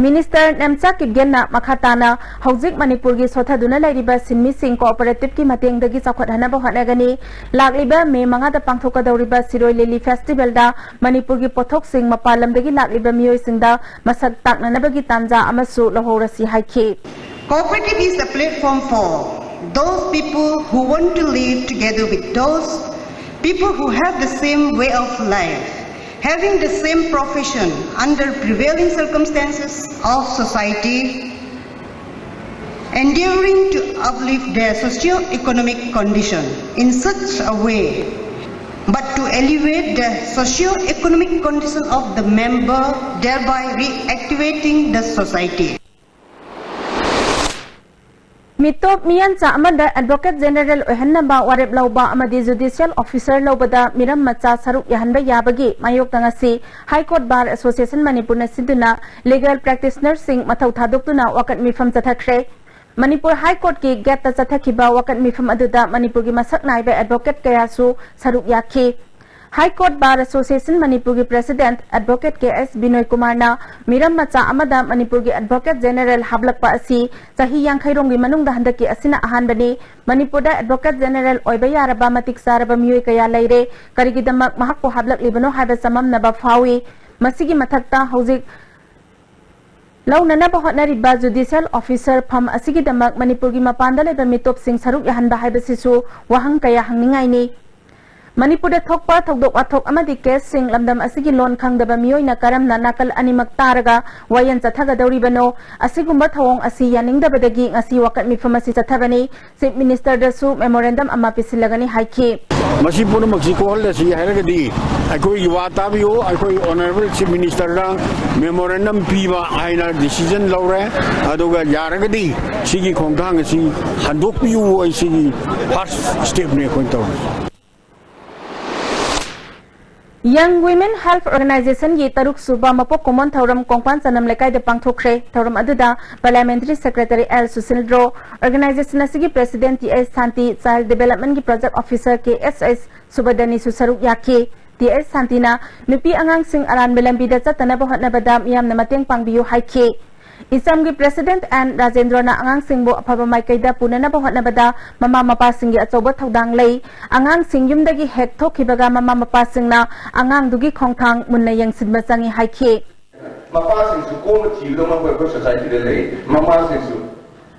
ꯃꯤꯅꯤꯁꯇꯔ ꯅꯦꯝꯆꯥ ꯀꯤꯞꯒꯦꯟꯅ ꯃꯈꯥ ꯇꯥꯅ ꯍꯧꯖꯤꯛ ꯃꯅꯤꯄꯨꯔꯒꯤ ꯁꯣꯊꯗꯨꯅ ꯂꯩꯔꯤꯕ ꯁꯤꯟꯃꯤꯁꯤꯡ ꯀꯣꯑꯣꯄꯔꯦꯇꯤꯚꯀꯤ ꯃꯇꯦꯡꯗꯒꯤ ꯆꯥꯎꯈꯠꯍꯟꯅꯕ ꯍꯣꯠꯅꯒꯅꯤ꯫ ꯂꯥꯛꯂꯤꯕ ꯃꯦ ꯃꯉꯥꯗ ꯄꯥꯡꯊꯣꯛꯀꯗꯧꯔꯤꯕ ꯁꯤꯔꯣꯏ ꯂꯤꯂꯤ ꯐꯦꯁꯇꯤꯚꯦꯜꯗ ꯃꯅꯤꯄꯨꯔꯒꯤ ꯄꯣꯠꯊꯣꯛꯁꯤꯡ ꯃꯄꯥꯟ ꯂꯝꯗꯒꯤ ꯂꯥꯛꯂꯤꯕ ꯃꯤꯑꯣꯏꯁꯤꯡꯗ ꯃꯁꯛ ꯇꯥꯛꯅꯅꯕꯒꯤ ꯇꯥꯟꯖꯥ ꯑꯃꯁꯨ ꯂꯧꯍꯧꯔꯁꯤ ꯍꯥꯏꯈꯤ꯫ Cooperative is a platform for those people who want to live together with those people who have the same way of life, having the same profession under prevailing circumstances of society, endeavoring to uplift their socio-economic condition in such a way, but to elevate the socio-economic condition of the member, thereby reactivating the society. ꯃꯤꯇꯣꯞ ꯃꯤꯌꯥꯟꯆꯥ ꯑꯃꯗ advocate general ꯑꯣꯏꯍꯟꯅꯕ ꯋꯥꯔꯦꯞ ꯂꯧꯕ ꯑꯃꯗꯤ ꯖꯨꯗꯤꯁꯤꯌꯦꯜ officer ꯂꯧꯕꯗ ꯃꯤꯔꯝ ꯃꯆꯥ ꯁꯔꯨꯛ ꯌꯥꯍꯟꯕ ꯌꯥꯕꯒꯤ ꯃꯥꯌꯣꯛꯇ ꯉꯁꯤ ꯍꯥꯏ ꯀꯣꯔꯠ ꯕꯥꯔ ꯑꯦꯁꯣꯁꯤꯌꯦꯁꯟ ꯃꯅꯤꯄꯨꯔꯅ ꯁꯤꯟꯗꯨꯅ ꯂꯤꯒꯦꯜ ꯄ꯭ꯔꯦꯛꯇꯤꯁꯅꯔꯁꯤꯡ ꯃꯊꯧ ꯊꯥꯗꯣꯛꯇꯨꯅ ꯋꯥꯀꯠ ꯃꯤꯐꯝ ꯆꯠꯊꯈ꯭ꯔꯦ꯫ ꯃꯅꯤꯄꯨꯔ ꯍꯥꯏ ꯀꯣꯔꯠꯀꯤ ꯒꯦꯠꯇ ꯆꯠꯊꯈꯤꯕ ꯋꯥꯀꯠ ꯃꯤꯐꯝ ꯑꯗꯨꯗ ꯃꯅꯤꯄꯨꯔꯒꯤ ꯃꯁꯛ ꯅꯥꯏꯕ ꯑꯦꯗꯚꯣꯀꯦꯠ ꯀꯌꯥꯁꯨ ꯁꯔꯨꯛ ꯌꯥꯈꯤ꯫ High Court Bar Association ꯃꯅꯤꯄꯨꯔꯒꯤ President Advocate ꯀꯦ ꯑꯦꯁ ꯕꯤꯅꯣꯏ ꯀꯨꯃꯥꯔꯅ ꯃꯤꯔꯝ ꯃꯆꯥ ꯑꯃꯗ ꯃꯅꯤꯄꯨꯔꯒꯤ Advocate General ꯍꯥꯞꯂꯛꯄ ꯑꯁꯤ ꯆꯍꯤ ꯌꯥꯡꯈꯩꯔꯣꯝꯒꯤ ꯃꯅꯨꯡꯗ ꯍꯟꯗꯛꯀꯤ ꯑꯁꯤꯅ ꯑꯍꯥꯟꯕꯅꯤ꯫ ꯃꯅꯤꯄꯨꯔꯗ Advocate General ꯑꯣꯏꯕ ꯌꯥꯔꯕ ꯃꯇꯤꯛ ꯆꯥꯔꯕ ꯃꯤꯑꯣꯏ ꯀꯌꯥ ꯂꯩꯔꯦ꯫ ꯀꯔꯤꯒꯤꯗꯃꯛ ꯃꯍꯥꯛꯄꯨ ꯍꯥꯞꯂꯛꯂꯤꯕꯅꯣ ꯍꯥꯏꯕ ꯆꯃꯝꯅꯕ ꯐꯥꯎꯏ꯫ ꯃꯁꯤꯒꯤ ꯃꯊꯛꯇ ꯍꯧꯖꯤꯛ ꯂꯧꯅꯅꯕ ꯍꯣꯠꯅꯔꯤꯕ judicial officer ꯐꯝ ꯑꯁꯤꯒꯤꯗꯃꯛ ꯃꯅꯤꯄꯨꯔꯒꯤ ꯃꯄꯥꯟꯗ ꯂꯩꯕ ꯃꯤꯇꯣꯞꯁꯤꯡ ꯁꯔꯨꯛ ꯌꯥꯍꯟꯕ ꯍꯥꯏꯕꯁꯤꯁꯨ ꯋꯥꯍꯪ ꯀꯌꯥ ꯍꯪꯅꯤꯡꯉꯥꯏꯅꯤ꯫ ꯃꯅꯤꯄꯨꯔꯗ ꯊꯣꯛꯄ ꯊꯧꯗꯣꯛ ꯋꯥꯊꯣꯛ ꯑꯃꯗꯤ ꯀꯦꯁꯁꯤꯡ ꯂꯝꯗꯝ ꯑꯁꯤꯒꯤ ꯂꯣꯟ ꯈꯪꯗꯕ ꯃꯤꯑꯣꯏꯅ ꯀꯔꯝꯅ ꯅꯥꯀꯜ ꯑꯅꯤꯃꯛ ꯇꯥꯔꯒ ꯋꯥꯌꯦꯜ ꯆꯠꯊꯒꯗꯧꯔꯤꯕꯅꯣ? ꯑꯁꯤꯒꯨꯝꯕ ꯊꯧꯑꯣꯡ ꯑꯁꯤ ꯌꯥꯅꯤꯡꯗꯕꯗꯒꯤ ꯉꯁꯤ ꯋꯥꯀꯠ ꯃꯤꯐꯝ ꯑꯁꯤ ꯆꯠꯊꯕꯅꯤ꯫ Chief Ministerꯗꯁꯨ memorandum ꯑꯃ ꯄꯤꯁꯤꯜꯂꯒꯅꯤ ꯍꯥꯏꯈꯤ꯫ ꯃꯁꯤ ꯄꯨꯝꯅꯃꯛꯁꯤ ꯀꯣꯛꯍꯜꯂꯁꯤ ꯍꯥꯏꯔꯒꯗꯤ ꯑꯩꯈꯣꯏꯒꯤ ꯋꯥ ꯇꯥꯕꯤꯌꯨ, ꯑꯩꯈꯣꯏ Honourable Chief Ministerꯗ memorandum ꯄꯤꯕ ꯍꯥꯏꯅ decision ꯂꯧꯔꯦ꯫ ꯑꯗꯨꯒ ꯌꯥꯔꯒꯗꯤ ꯁꯤꯒꯤ ꯈꯣꯡꯊꯥꯡ ꯑꯁꯤ ꯍꯟꯗꯣꯛꯄꯤꯌꯨ, ꯑꯩ ꯁꯤꯒꯤ first stepꯅꯤ ꯑꯩꯈꯣꯏꯅ ꯇꯧꯔꯤꯁꯤ꯫ Young Women Health Organizationꯒꯤ ꯇꯔꯨꯛ ꯁꯨꯕ ꯃꯄꯣꯛ ꯀꯨꯝꯑꯣꯟ ꯊꯧꯔꯝ ꯀꯣꯡꯄꯥꯟ ꯆꯅꯝ ꯂꯩꯀꯥꯏꯗ ꯄꯥꯡꯊꯣꯛꯈ꯭ꯔꯦ꯫ ꯊꯧꯔꯝ ꯑꯗꯨꯗ Parliamentary Secretary ꯑꯦꯜ ꯁꯨꯁꯤꯜꯗ꯭ꯔꯣ, organization ꯑꯁꯤꯒꯤ President ꯇꯤ ꯑꯦꯁ ꯁꯥꯟꯇꯤ, Child Developmentꯀꯤ Project Officer ꯀꯦ ꯑꯦꯁ ꯑꯦꯁ ꯁꯨꯕꯗꯅꯤꯁꯨ ꯁꯔꯨꯛ ꯌꯥꯈꯤ꯫ ꯇꯤ ꯑꯦꯁ ꯁꯥꯟꯇꯤꯅ ꯅꯨꯄꯤ ꯑꯉꯥꯡꯁꯤꯡ ꯑꯔꯥꯟꯕ ꯂꯝꯕꯤꯗ ꯆꯠꯇꯅꯕ ꯍꯣꯠꯅꯕꯗ ꯃꯤꯌꯥꯝꯅ ꯃꯇꯦꯡ ꯄꯥꯡꯕꯤꯌꯨ ꯍꯥꯏꯈꯤ꯫ ꯏꯆꯝꯒꯤ President ꯑꯦꯟ ꯔꯥꯖꯦꯟꯗ꯭ꯔꯣꯅ ꯑꯉꯥꯡꯁꯤꯡꯕꯨ ꯑꯐꯕ ꯃꯥꯏꯀꯩꯗ ꯄꯨꯅꯅꯕ ꯍꯣꯠꯅꯕꯗ ꯃꯃꯥ ꯃꯄꯥꯁꯤꯡꯒꯤ ꯑꯆꯧꯕ ꯊꯧꯗꯥꯡ ꯂꯩ꯫ ꯑꯉꯥꯡꯁꯤꯡ ꯌꯨꯝꯗꯒꯤ ꯍꯦꯛ ꯊꯣꯛꯈꯤꯕꯒ ꯃꯃꯥ ꯃꯄꯥꯁꯤꯡꯅ ꯑꯉꯥꯡꯗꯨꯒꯤ ꯈꯣꯡꯊꯥꯡ ꯃꯨꯟꯅ ꯌꯦꯡꯁꯤꯟꯕ ꯆꯪꯏ ꯍꯥꯏꯈꯤ꯫ ꯃꯄꯥꯁꯤꯡꯁꯨ ꯀꯣꯝꯕ ꯊꯤꯕꯗꯧꯅ ꯑꯩꯈꯣꯏ, ꯑꯩꯈꯣꯏ societyꯗ ꯂꯩ꯫ ꯃꯃꯥꯁꯤꯡꯁꯨ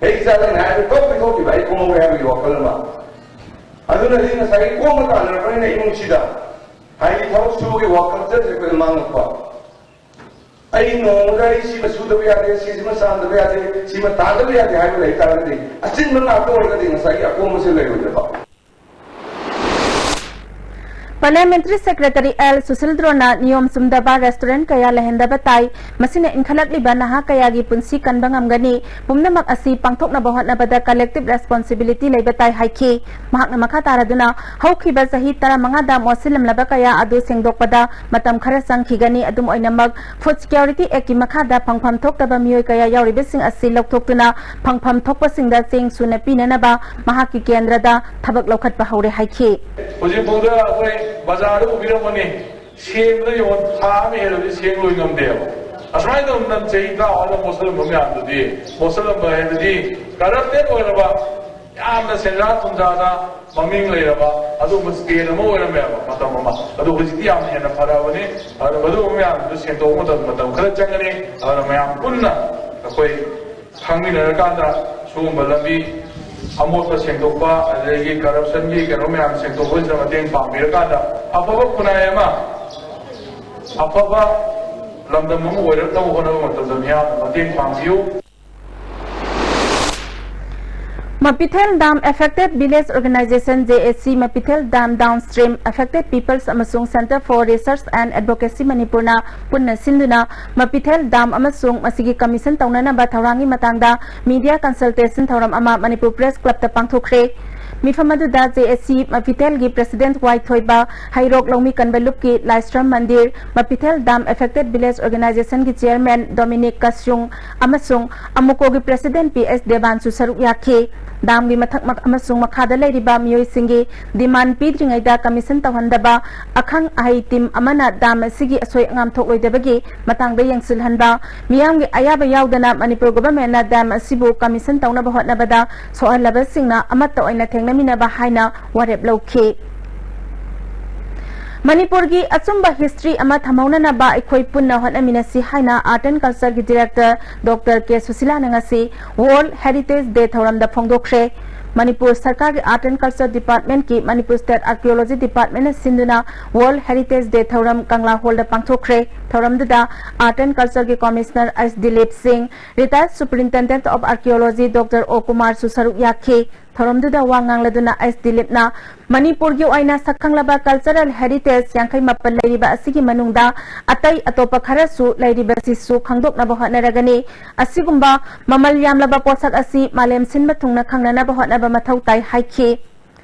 ꯍꯦꯛ ꯏꯆꯥꯁꯤꯡ ꯍꯥꯏꯔꯒ ꯀꯞꯄꯤ ꯊꯣꯛꯈꯤꯕ ꯑꯩ ꯀꯣꯝꯍꯧꯔꯦ ꯍꯥꯏꯕꯒꯤ ꯋꯥꯈꯜ ꯑꯃ꯫ ꯑꯗꯨꯅꯗꯤ ꯉꯁꯥꯏꯒꯤ ꯀꯣꯝꯕ ꯇꯥꯟꯅꯔꯛꯄꯅꯤꯅ ꯏꯃꯨꯡꯁꯤꯗ ꯍꯥꯏꯗꯤ ꯊꯕꯛ ꯁꯨꯕꯒꯤ ꯋꯥꯈꯜ ꯆꯠꯁꯦ ꯑꯩꯈꯣꯏꯅ ꯃꯥꯡꯉꯛꯄ꯫ ꯑꯩ ꯅꯣꯡꯃꯗ ꯑꯩ ꯁꯤꯃ ꯁꯨꯗꯕ ꯌꯥꯗꯦ, ꯁꯤꯁꯤꯃ ꯆꯥꯗꯕ ꯌꯥꯗꯦ, ꯁꯤꯃ ꯇꯥꯗꯕ ꯌꯥꯗꯦ ꯍꯥꯏꯕ ꯂꯩ ꯇꯥꯔꯒꯗꯤ ꯑꯆꯤꯟꯕ ꯉꯥꯛꯇ ꯑꯣꯏꯔꯒꯗꯤ ꯉꯁꯥꯏꯒꯤ ꯑꯀꯣꯝꯕꯁꯦ ꯂꯩꯔꯣꯏꯗꯕ꯫ Parliamentary Secretary ꯑꯦꯜ ꯁꯨꯁꯤꯜꯗ꯭ꯔꯣꯅ ꯅꯤꯌꯣꯝ ꯆꯨꯝꯗꯕ restaurant ꯀꯌꯥ ꯂꯩꯍꯟꯗꯕ ꯇꯥꯏ꯫ ꯃꯁꯤꯅ ꯏꯟꯈꯠꯂꯛꯂꯤꯕ ꯅꯍꯥ ꯀꯌꯥꯒꯤ ꯄꯨꯟꯁꯤ ꯀꯟꯕ ꯉꯝꯒꯅꯤ꯫ ꯄꯨꯝꯅꯃꯛ ꯑꯁꯤ ꯄꯥꯡꯊꯣꯛꯅꯕ ꯍꯣꯠꯅꯕꯗ collective responsibility ꯂꯩꯕ ꯇꯥꯏ ꯍꯥꯏꯈꯤ꯫ ꯃꯍꯥꯛꯅ ꯃꯈꯥ ꯇꯥꯔꯗꯨꯅ ꯍꯧꯈꯤꯕ ꯆꯍꯤ ꯇꯔꯥꯃꯉꯥꯗ ꯃꯣꯠꯁꯤꯜꯂꯝꯂꯕ ꯀꯌꯥ ꯑꯗꯨ ꯁꯦꯡꯗꯣꯛꯄꯗ ꯃꯇꯝ ꯈꯔ ꯆꯪꯈꯤꯒꯅꯤ꯫ ꯑꯗꯨꯝ ꯑꯣꯏꯅꯃꯛ, Food Security Actꯀꯤ ꯃꯈꯥꯗ ꯐꯪꯐꯝ ꯊꯣꯛꯇꯕ ꯃꯤꯑꯣꯏ ꯀꯌꯥ ꯌꯥꯎꯔꯤꯕꯁꯤꯡ ꯑꯁꯤ ꯂꯧꯊꯣꯛꯇꯨꯅ ꯐꯪꯐꯝ ꯊꯣꯛꯄꯁꯤꯡꯗ ꯆꯦꯡ ꯁꯨꯅ ꯄꯤꯅꯅꯕ ꯃꯍꯥꯛꯀꯤ ꯀꯦꯟꯗ꯭ꯔꯗ ꯊꯕꯛ ꯂꯧꯈꯠꯄ ꯍꯧꯔꯦ ꯍꯥꯏꯈꯤ꯫ ꯍꯧꯖꯤꯛ ꯐꯥꯎꯗ ꯑꯩꯈꯣꯏ ꯕꯖꯥꯔꯗ ꯎꯕꯤꯔꯝꯒꯅꯤ, ꯁꯦꯡꯕꯗ ꯌꯦꯡꯉꯣ, ꯊꯥ ꯑꯃ ꯍꯦꯜꯂꯗꯤ ꯁꯦꯡ ꯂꯣꯏ ꯉꯝꯗꯦꯕ꯫ ꯑꯁꯨꯃꯥꯏꯅ ꯇꯧꯗꯅ ꯆꯍꯤ ꯇꯔꯥꯃꯉꯥꯗ ꯃꯣꯠꯁꯜꯂꯝꯕ ꯃꯌꯥꯝꯗꯨꯗꯤ, ꯃꯣꯠꯁꯜꯂꯝꯕ ꯍꯥꯏꯕꯗꯤ ꯀꯔꯞꯇꯦꯠ ꯑꯣꯏꯔꯕ, ꯌꯥꯝꯅ ꯁꯦꯟꯖꯥ ꯊꯨꯝꯖꯥꯗ ꯃꯃꯤꯡ ꯂꯩꯔꯕ ꯑꯗꯨꯒꯨꯝꯕ ꯁ꯭ꯇꯦꯠ ꯑꯃ ꯑꯣꯏꯔꯝꯃꯦꯕ ꯃꯇꯝ ꯑꯃ꯫ ꯑꯗꯣ ꯍꯧꯖꯤꯛꯇꯤ ꯌꯥꯝꯅ ꯍꯦꯟꯅ ꯐꯔꯕꯅꯤ꯫ ꯑꯗꯨ ꯃꯗꯨꯒꯨꯝꯕ ꯃꯌꯥꯝꯗꯨ ꯁꯦꯡꯗꯣꯛꯄ ꯃꯇꯝꯗ ꯃꯇꯝ ꯈꯔ ꯆꯪꯒꯅꯤ꯫ ꯑꯗꯨꯅ ꯃꯌꯥꯝ ꯄꯨꯟꯅ ꯑꯩꯈꯣꯏ ꯈꯪꯃꯤꯟꯅꯔꯀꯥꯟꯗ ꯁꯤꯒꯨꯝꯕ ꯂꯝꯕꯤ ꯑꯃꯣꯠꯄ ꯁꯦꯡꯗꯣꯛꯄ, ꯑꯗꯒꯤ ꯀꯔꯞꯁꯟꯒꯤ ꯀꯩꯅꯣ ꯃꯌꯥꯝ ꯁꯦꯡꯗꯣꯛꯄꯁꯤꯗ ꯃꯇꯦꯡ ꯄꯥꯡꯕꯤꯔꯀꯥꯟꯗ ꯑꯐꯕ ꯈꯨꯟꯅꯥꯏ ꯑꯃ, ꯑꯐꯕ ꯂꯝꯗꯝ ꯑꯃ ꯑꯣꯏꯔꯛꯅꯕ ꯍꯣꯠꯅꯕ ꯃꯇꯝꯗ ꯃꯤꯌꯥꯝꯅ ꯃꯇꯦꯡ ꯄꯥꯡꯕꯤꯌꯨ꯫ Mapithel Dam Affected Village Organization, J A C, Mapithel Dam Downstream Affected Peoples ꯑꯃꯁꯨꯡ Centre for Research and Advocacy ꯃꯅꯤꯄꯨꯔꯅ ꯄꯨꯟꯅ ꯁꯤꯟꯗꯨꯅ ꯃꯄꯤꯊꯦꯜ ꯗꯥꯝ ꯑꯃꯁꯨꯡ ꯃꯁꯤꯒꯤ ꯀꯃꯤꯁꯟ ꯇꯧꯅꯅꯕ ꯊꯧꯔꯥꯡꯒꯤ ꯃꯇꯥꯡꯗ media consultation ꯊꯧꯔꯝ ꯑꯃ ꯃꯅꯤꯄꯨꯔ ꯄ꯭ꯔꯦꯁ ꯀ꯭ꯂꯕꯇ ꯄꯥꯡꯊꯣꯛꯈ꯭ꯔꯦ꯫ ꯃꯤꯐꯝ ꯑꯗꯨꯗ J A C ꯃꯄꯤꯊꯦꯜꯒꯤ ꯄ꯭ꯔꯦꯁꯤꯗꯦꯟꯠ ꯋꯥꯏ ꯊꯣꯏꯕ, ꯍꯩꯔꯣꯛ ꯂꯧꯃꯤ ꯀꯟꯕ ꯂꯨꯞꯀꯤ ꯂꯥꯏꯁ꯭ꯔꯝ ꯃꯟꯗꯤꯔ, ꯃꯄꯤꯊꯦꯜ ꯗꯥꯝ ꯑꯦꯐꯦꯛꯇꯦꯗ ꯚꯤꯂꯦꯖ ꯑꯣꯔꯒꯅꯥꯏꯖꯦꯁꯟꯒꯤ ꯆꯦꯌꯔꯃꯦꯟ ꯗꯣꯃꯤꯅꯤꯛ ꯀꯁ꯭ꯌꯨꯡ ꯑꯃꯁꯨꯡ ꯑꯃꯨꯀꯣꯒꯤ ꯄ꯭ꯔꯦꯁꯤꯗꯦꯟꯠ ꯄꯤ ꯑꯦꯁ ꯗꯦꯕꯥꯟꯁꯨ ꯁꯔꯨꯛ ꯌꯥꯈꯤ꯫ ꯗꯥꯝꯒꯤ ꯃꯊꯛ ꯑꯃꯁꯨꯡ ꯃꯈꯥꯗ ꯂꯩꯔꯤꯕ ꯃꯤꯑꯣꯏꯁꯤꯡꯒꯤ ꯗꯤꯃꯥꯟ ꯄꯤꯗ꯭ꯔꯤꯉꯩꯗ ꯀꯃꯤꯁꯟ ꯇꯧꯍꯟꯗꯕ, ꯑꯈꯪ ꯑꯍꯩ ꯇꯤꯝ ꯑꯃꯅ ꯗꯥꯝ ꯑꯁꯤꯒꯤ ꯑꯁꯣꯏ ꯑꯉꯥꯝ ꯊꯣꯛꯂꯣꯏꯗꯕꯒꯤ ꯃꯇꯥꯡꯗ ꯌꯦꯡꯁꯤꯜꯍꯟꯕ, ꯃꯤꯌꯥꯝꯒꯤ ꯑꯌꯥꯕ ꯌꯥꯎꯗꯅ ꯃꯅꯤꯄꯨꯔ ꯒꯣꯚꯔꯟꯃꯦꯟꯠꯅ ꯗꯥꯝ ꯑꯁꯤꯕꯨ ꯀꯃꯤꯁꯟ ꯇꯧꯅꯕ ꯍꯣꯠꯅꯕꯗ ꯁꯣꯛꯍꯜꯂꯕꯁꯤꯡꯅ ꯑꯃꯠꯇ ꯑꯣꯏꯅ ꯊꯦꯡꯅꯃꯤꯟꯅꯕ ꯍꯥꯏꯅ ꯋꯥꯔꯦꯞ ꯂꯧꯈꯤ꯫ ꯃꯅꯤꯄꯨꯔꯒꯤ ꯑꯆꯨꯝꯕ ꯍꯤꯁꯇ꯭ꯔꯤ ꯑꯃ ꯊꯝꯍꯧꯅꯅꯕ ꯑꯩꯈꯣꯏ ꯄꯨꯟꯅ ꯍꯣꯠꯅꯃꯤꯟꯅꯁꯤ ꯍꯥꯏꯅ ꯑꯥꯔꯠ ꯑꯦꯟ ꯀꯜꯆꯔꯒꯤ ꯗꯤꯔꯦꯛꯇꯔ ꯗꯣꯛꯇꯔ ꯀꯦ ꯁꯨꯁꯤꯂꯥꯅ ꯉꯁꯤ ꯋꯥꯔꯜꯗ ꯍꯦꯔꯤꯇꯦꯖ ꯗꯦ ꯊꯧꯔꯝꯗ ꯐꯣꯡꯗꯣꯛꯈ꯭ꯔꯦ꯫ ꯃꯅꯤꯄꯨꯔ ꯁꯔꯀꯥꯔꯒꯤ ꯑꯥꯔꯠ ꯑꯦꯟ ꯀꯜꯆꯔ ꯗꯤꯄꯥꯔꯠꯃꯦꯟꯠꯀꯤ ꯃꯅꯤꯄꯨꯔ ꯁ꯭ꯇꯦꯠ ꯑꯥꯔꯀꯤꯑꯣꯂꯣꯖꯤ ꯗꯤꯄꯥꯔꯠꯃꯦꯟꯠꯅ ꯁꯤꯟꯗꯨꯅ ꯋꯥꯔꯜꯗ ꯍꯦꯔꯤꯇꯦꯖ ꯗꯦ ꯊꯧꯔꯝ ꯀꯪꯂꯥ ꯍꯣꯜꯗ ꯄꯥꯡꯊꯣꯛꯈ꯭ꯔꯦ꯫ ꯊꯧꯔꯝꯗꯨꯗ ꯑꯥꯔꯠ ꯑꯦꯟ ꯀꯜꯆꯔꯒꯤ ꯀꯃꯤꯁꯅꯔ ꯑꯩꯆ ꯗꯤꯂꯤꯞ ꯁꯤꯡ, ꯔꯤꯇꯥꯌꯔꯗ superintendent of archaeology doctor O ꯀꯨꯃꯥꯔꯁꯨ ꯁꯔꯨꯛ ꯌꯥꯈꯤ꯫ ꯊꯧꯔꯝꯗꯨꯗ ꯋꯥ ꯉꯥꯡꯂꯗꯨꯅ ꯑꯩꯆ ꯗꯤꯂꯤꯞꯅ ꯃꯅꯤꯄꯨꯔꯒꯤ ꯑꯣꯏꯅ ꯁꯛꯈꯪꯂꯕ ꯀꯜꯆꯔꯦꯜ ꯍꯦꯔꯤꯇꯦꯖ ꯌꯥꯡꯈꯩ ꯃꯥꯄꯜ ꯂꯩꯔꯤꯕ ꯑꯁꯤꯒꯤ ꯃꯅꯨꯡꯗ ꯑꯇꯩ ꯑꯇꯣꯞꯄ ꯈꯔꯁꯨ ꯂꯩꯔꯤꯕꯁꯤꯁꯨ ꯈꯪꯗꯣꯛꯅꯕ ꯍꯣꯠꯅꯔꯒꯅꯤ꯫ ꯑꯁꯤꯒꯨꯝꯕ ꯃꯃꯜ ꯌꯥꯝꯂꯕ ꯄꯣꯠꯁꯛ ꯑꯁꯤ ꯃꯥꯂꯦꯝ ꯁꯤꯟꯕ ꯊꯨꯡꯅ ꯈꯪꯅꯅꯕ ꯍꯣꯠꯅꯕ ꯃꯊꯧ ꯇꯥꯏ ꯍꯥꯏꯈꯤ꯫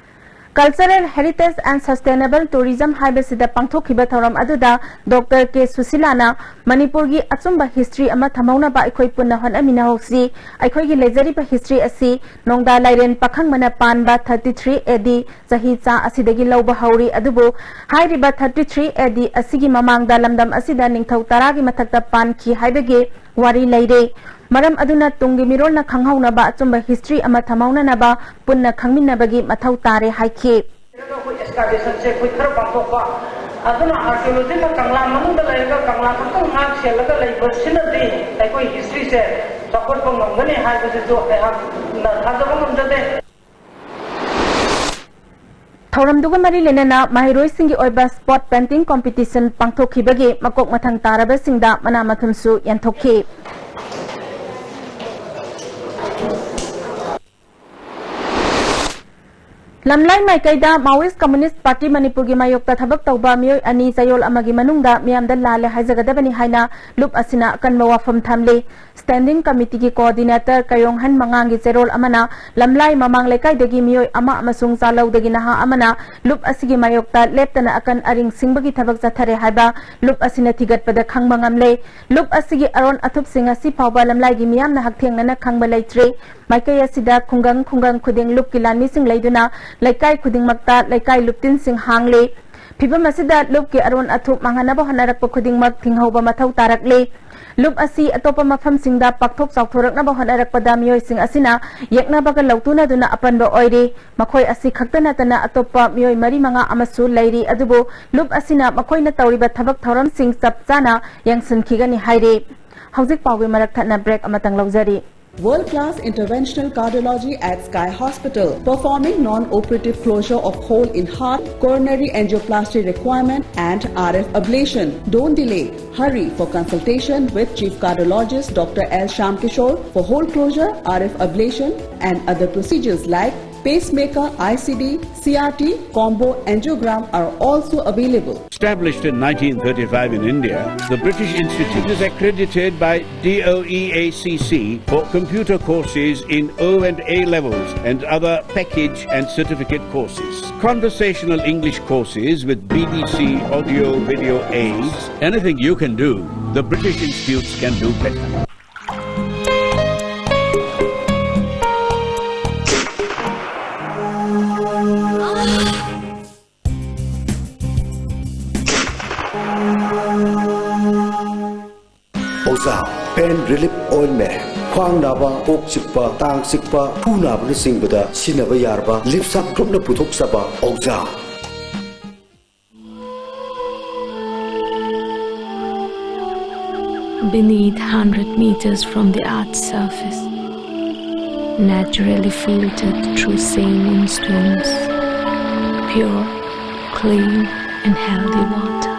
Cultural Heritage and Sustainable Tourism ꯍꯥꯏꯕꯁꯤꯗ ꯄꯥꯡꯊꯣꯛꯈꯤꯕ ꯊꯧꯔꯝ ꯑꯗꯨꯗ ꯗꯣꯛꯇꯔ ꯀꯦ ꯁꯨꯁꯤꯂꯥꯅ ꯃꯅꯤꯄꯨꯔꯒꯤ ꯑꯆꯨꯝꯕ ꯍꯤꯁꯇ꯭ꯔꯤ ꯑꯃ ꯊꯝꯍꯧꯅꯕ ꯑꯩꯈꯣꯏ ꯄꯨꯟꯅ ꯍꯣꯠꯅꯃꯤꯟꯅꯍꯧꯁꯤ꯫ ꯑꯩꯈꯣꯏꯒꯤ ꯂꯩꯖꯔꯤꯕ ꯍꯤꯁꯇ꯭ꯔꯤ ꯑꯁꯤ ꯅꯣꯡꯗꯥ ꯂꯥꯏꯔꯦꯟ ꯄꯥꯈꯪꯕꯅ ꯄꯥꯟꯕ ꯊꯥꯔꯇꯤ ꯊ꯭ꯔꯤ ꯑꯦ ꯗꯤ ꯆꯍꯤ ꯆꯥ ꯑꯁꯤꯗꯒꯤ ꯂꯧꯕ ꯍꯧꯔꯤ꯫ ꯑꯗꯨꯕꯨ ꯍꯥꯏꯔꯤꯕ ꯊꯥꯔꯇꯤ ꯊ꯭ꯔꯤ ꯑꯦ ꯗꯤ ꯑꯁꯤꯒꯤ ꯃꯃꯥꯡꯗ ꯂꯝꯗꯝ ꯑꯁꯤꯗ ꯅꯤꯡꯊꯧ ꯇꯔꯥꯒꯤ ꯃꯊꯛꯇ ꯄꯥꯟꯈꯤ ꯍꯥꯏꯕꯒꯤ ꯋꯥꯔꯤ ꯂꯩꯔꯦ꯫ ꯃꯔꯝ ꯑꯗꯨꯅ ꯇꯨꯡꯒꯤ ꯃꯤꯔꯣꯜꯅ ꯈꯪꯍꯧꯅꯕ ꯑꯆꯨꯝꯕ ꯍꯤꯁꯇ꯭ꯔꯤ ꯑꯃ ꯊꯝꯍꯧꯅꯅꯕ ꯄꯨꯟꯅ ꯈꯪꯃꯤꯟꯅꯕꯒꯤ ꯃꯊꯧ ꯇꯥꯔꯦ ꯍꯥꯏꯈꯤ꯫ ꯑꯩꯈꯣꯏ ꯑꯦꯛꯁꯀꯥꯚꯦꯁꯟꯁꯦ ꯑꯩꯈꯣꯏ ꯈꯔ ꯄꯥꯡꯊꯣꯛꯄ, ꯑꯗꯨꯅ ꯑꯥꯔꯀꯤꯑꯣꯂꯣꯖꯤꯅ ꯀꯪꯂꯥ ꯃꯅꯨꯡꯗ ꯂꯩꯔꯒ ꯀꯪꯂꯥ ꯈꯛꯇꯪ ꯉꯥꯛ ꯁꯦꯜꯂꯒ ꯂꯩꯕꯁꯤꯅꯗꯤ ꯑꯩꯈꯣꯏ ꯍꯤꯁꯇ꯭ꯔꯤꯁꯦ ꯆꯥꯎꯈꯠꯄ ꯉꯝꯒꯅꯤ ꯍꯥꯏꯕꯁꯤꯁꯨ ꯑꯩꯍꯥꯛꯅ ꯊꯥꯖꯕ ꯉꯝꯖꯗꯦ꯫ ꯊꯧꯔꯝꯗꯨꯒ ꯃꯔꯤ ꯂꯩꯅꯅ ꯃꯍꯩꯔꯣꯏꯁꯤꯡꯒꯤ ꯑꯣꯏꯕ ꯁ꯭ꯄꯣꯠ ꯄꯦꯟꯇꯤꯡ ꯀꯝꯄꯤꯇꯤꯁꯟ ꯄꯥꯡꯊꯣꯛꯈꯤꯕꯒꯤ ꯃꯀꯣꯛ ꯃꯊꯪ ꯇꯥꯔꯕꯁꯤꯡꯗ ꯃꯅꯥ ꯃꯊꯨꯝꯁꯨ ꯌꯦꯟꯊꯣꯛꯈꯤ꯫ ꯂꯝꯂꯥꯏ ꯃꯥꯏꯀꯩꯗ ꯃꯥꯋꯤꯁ ꯀꯝꯃꯨꯅꯤꯁ ꯄꯥꯔꯇꯤ ꯃꯅꯤꯄꯨꯔꯒꯤ ꯃꯥꯌꯣꯛꯇ ꯊꯕꯛ ꯇꯧꯕ ꯃꯤꯑꯣꯏ ꯑꯅꯤ ꯆꯌꯣꯜ ꯑꯃꯒꯤ ꯃꯅꯨꯡꯗ ꯃꯤꯌꯥꯝꯗ ꯂꯥꯜꯂꯦ ꯍꯥꯏꯖꯒꯗꯕꯅꯤ ꯍꯥꯏꯅ ꯂꯨꯞ ꯑꯁꯤꯅ ꯑꯀꯟꯕ ꯋꯥꯐꯝ ꯊꯝꯂꯤ꯫ ꯁ꯭ꯇꯦꯟꯗꯤꯡ ꯀꯃꯤꯇꯤꯒꯤ ꯀꯣꯑꯣꯔꯗꯤꯅꯦꯇꯔ ꯀꯌꯣꯡꯍꯟ ꯃꯉꯥꯡꯒꯤ ꯆꯦꯔꯣꯜ ꯑꯃꯅ ꯂꯝꯂꯥꯏ ꯃꯃꯥꯡ ꯂꯩꯀꯥꯏꯗꯒꯤ ꯃꯤꯑꯣꯏ ꯑꯃ ꯑꯃꯁꯨꯡ ꯆꯥꯂꯧꯗꯒꯤ ꯅꯍꯥ ꯑꯃꯅ ꯂꯨꯞ ꯑꯁꯤꯒꯤ ꯃꯥꯌꯣꯛꯇ ꯂꯦꯞꯇꯅ ꯑꯀꯟ ꯑꯔꯤꯡ ꯁꯤꯡꯕꯒꯤ ꯊꯕꯛ ꯆꯠꯊꯔꯦ ꯍꯥꯏꯕ ꯂꯨꯞ ꯑꯁꯤꯅ ꯊꯤꯒꯠꯄꯗ ꯈꯪꯕ ꯉꯝꯂꯦ꯫ ꯂꯨꯞ ꯑꯁꯤꯒꯤ ꯑꯔꯣꯟ ꯑꯊꯨꯞꯁꯤꯡ ꯉꯁꯤ ꯐꯥꯎꯕ ꯂꯝꯂꯥꯏꯒꯤ ꯃꯤꯌꯥꯝꯅ ꯍꯛꯊꯦꯡꯅꯅ ꯈꯪꯕ ꯂꯩꯇ꯭ꯔꯤ꯫ ꯃꯥꯏꯀꯩ ꯑꯁꯤꯗ ꯈꯨꯡꯒꯪ ꯈꯨꯡꯒꯪ ꯈꯨꯗꯤꯡ ꯂꯨꯞꯀꯤ ꯂꯥꯟꯃꯤꯁꯤꯡ ꯂꯩꯗꯨꯅ ꯂꯩꯀꯥꯏ ꯈꯨꯗꯤꯡꯃꯛꯇ ꯂꯩꯀꯥꯏ ꯂꯨꯞꯇꯤꯟꯁꯤꯡ ꯍꯥꯡꯂꯤ꯫ ꯐꯤꯚꯝ ꯑꯁꯤꯗ ꯂꯨꯞꯀꯤ ꯑꯔꯣꯟ ꯑꯊꯨꯞ ꯃꯥꯡꯍꯟꯅꯕ ꯍꯣꯠꯅꯔꯛꯄ ꯈꯨꯗꯤꯡꯃꯛ ꯊꯤꯡꯍꯧꯕ ꯃꯊꯧ ꯇꯥꯔꯛꯂꯤ꯫ ꯂꯨꯞ ꯑꯁꯤ ꯑꯇꯣꯞꯄ ꯃꯐꯝꯁꯤꯡꯗ ꯄꯥꯛꯊꯣꯛ ꯆꯥꯎꯊꯣꯔꯛꯅꯕ ꯍꯣꯠꯅꯔꯛꯄꯗ ꯃꯤꯑꯣꯏꯁꯤꯡ ꯑꯁꯤꯅ ꯌꯦꯛꯅꯕꯒ ꯂꯧꯇꯨꯅꯗꯨꯅ ꯑꯄꯟꯕ ꯑꯣꯏꯔꯤ꯫ ꯃꯈꯣꯏ ꯑꯁꯤ ꯈꯛꯇ ꯅꯠꯇꯅ ꯑꯇꯣꯞꯄ ꯃꯤꯑꯣꯏ ꯃꯔꯤ ꯃꯉꯥ ꯑꯃꯁꯨ ꯂꯩꯔꯤ꯫ ꯑꯗꯨꯕꯨ ꯂꯨꯞ ꯑꯁꯤꯅ ꯃꯈꯣꯏꯅ ꯇꯧꯔꯤꯕ ꯊꯕꯛ ꯊꯧꯔꯝꯁꯤꯡ ꯆꯞ ꯆꯥꯅ ꯌꯦꯡꯁꯤꯟꯈꯤꯒꯅꯤ ꯍꯥꯏꯔꯤ꯫ ꯍꯧꯖꯤꯛ ꯄꯥꯎꯒꯤ ꯃꯔꯛ ꯊꯠꯅ ꯕ꯭ꯔꯦꯛ ꯑꯃꯇꯪ ꯂꯧꯖꯔꯤ꯫ World class interventional cardiology at Sky Hospital, performing non-operative closure of hole in heart, coronary angioplasty requirement, and R F ablation. Don't delay. Hurry for consultation with Chief Cardiologist Doctor L Shyamkishore for hole closure, R F ablation, and other procedures like Pacemaker, I C D, C R T, combo angiogram are also available. Established in nineteen thirty-five in India, the British Institute is accredited by D O E A C C for computer courses in O and A levels and other package and certificate courses. Conversational English courses with B B C audio video aids. Anything you can do, the British Institutes can do better. ꯑꯣꯖꯥ, pain relief ointment꯫ ꯈ꯭ꯋꯥꯡ ꯅꯥꯕ, ꯀꯣꯛ ꯆꯤꯛꯄ, ꯇꯥꯡ ꯆꯤꯛꯄ, ꯈꯨ ꯅꯥꯕꯅꯆꯤꯡꯕꯗ ꯁꯤꯖꯤꯟꯅꯕ ꯌꯥꯔꯕ ꯂꯤꯞꯁꯥ ꯒ꯭ꯔꯨꯞꯅ ꯄꯨꯊꯣꯛꯆꯕ ꯑꯣꯖꯥ꯫ Beneath, hundred meters from the earth's surface, naturally filtered through saline stones, pure, clean and healthy water.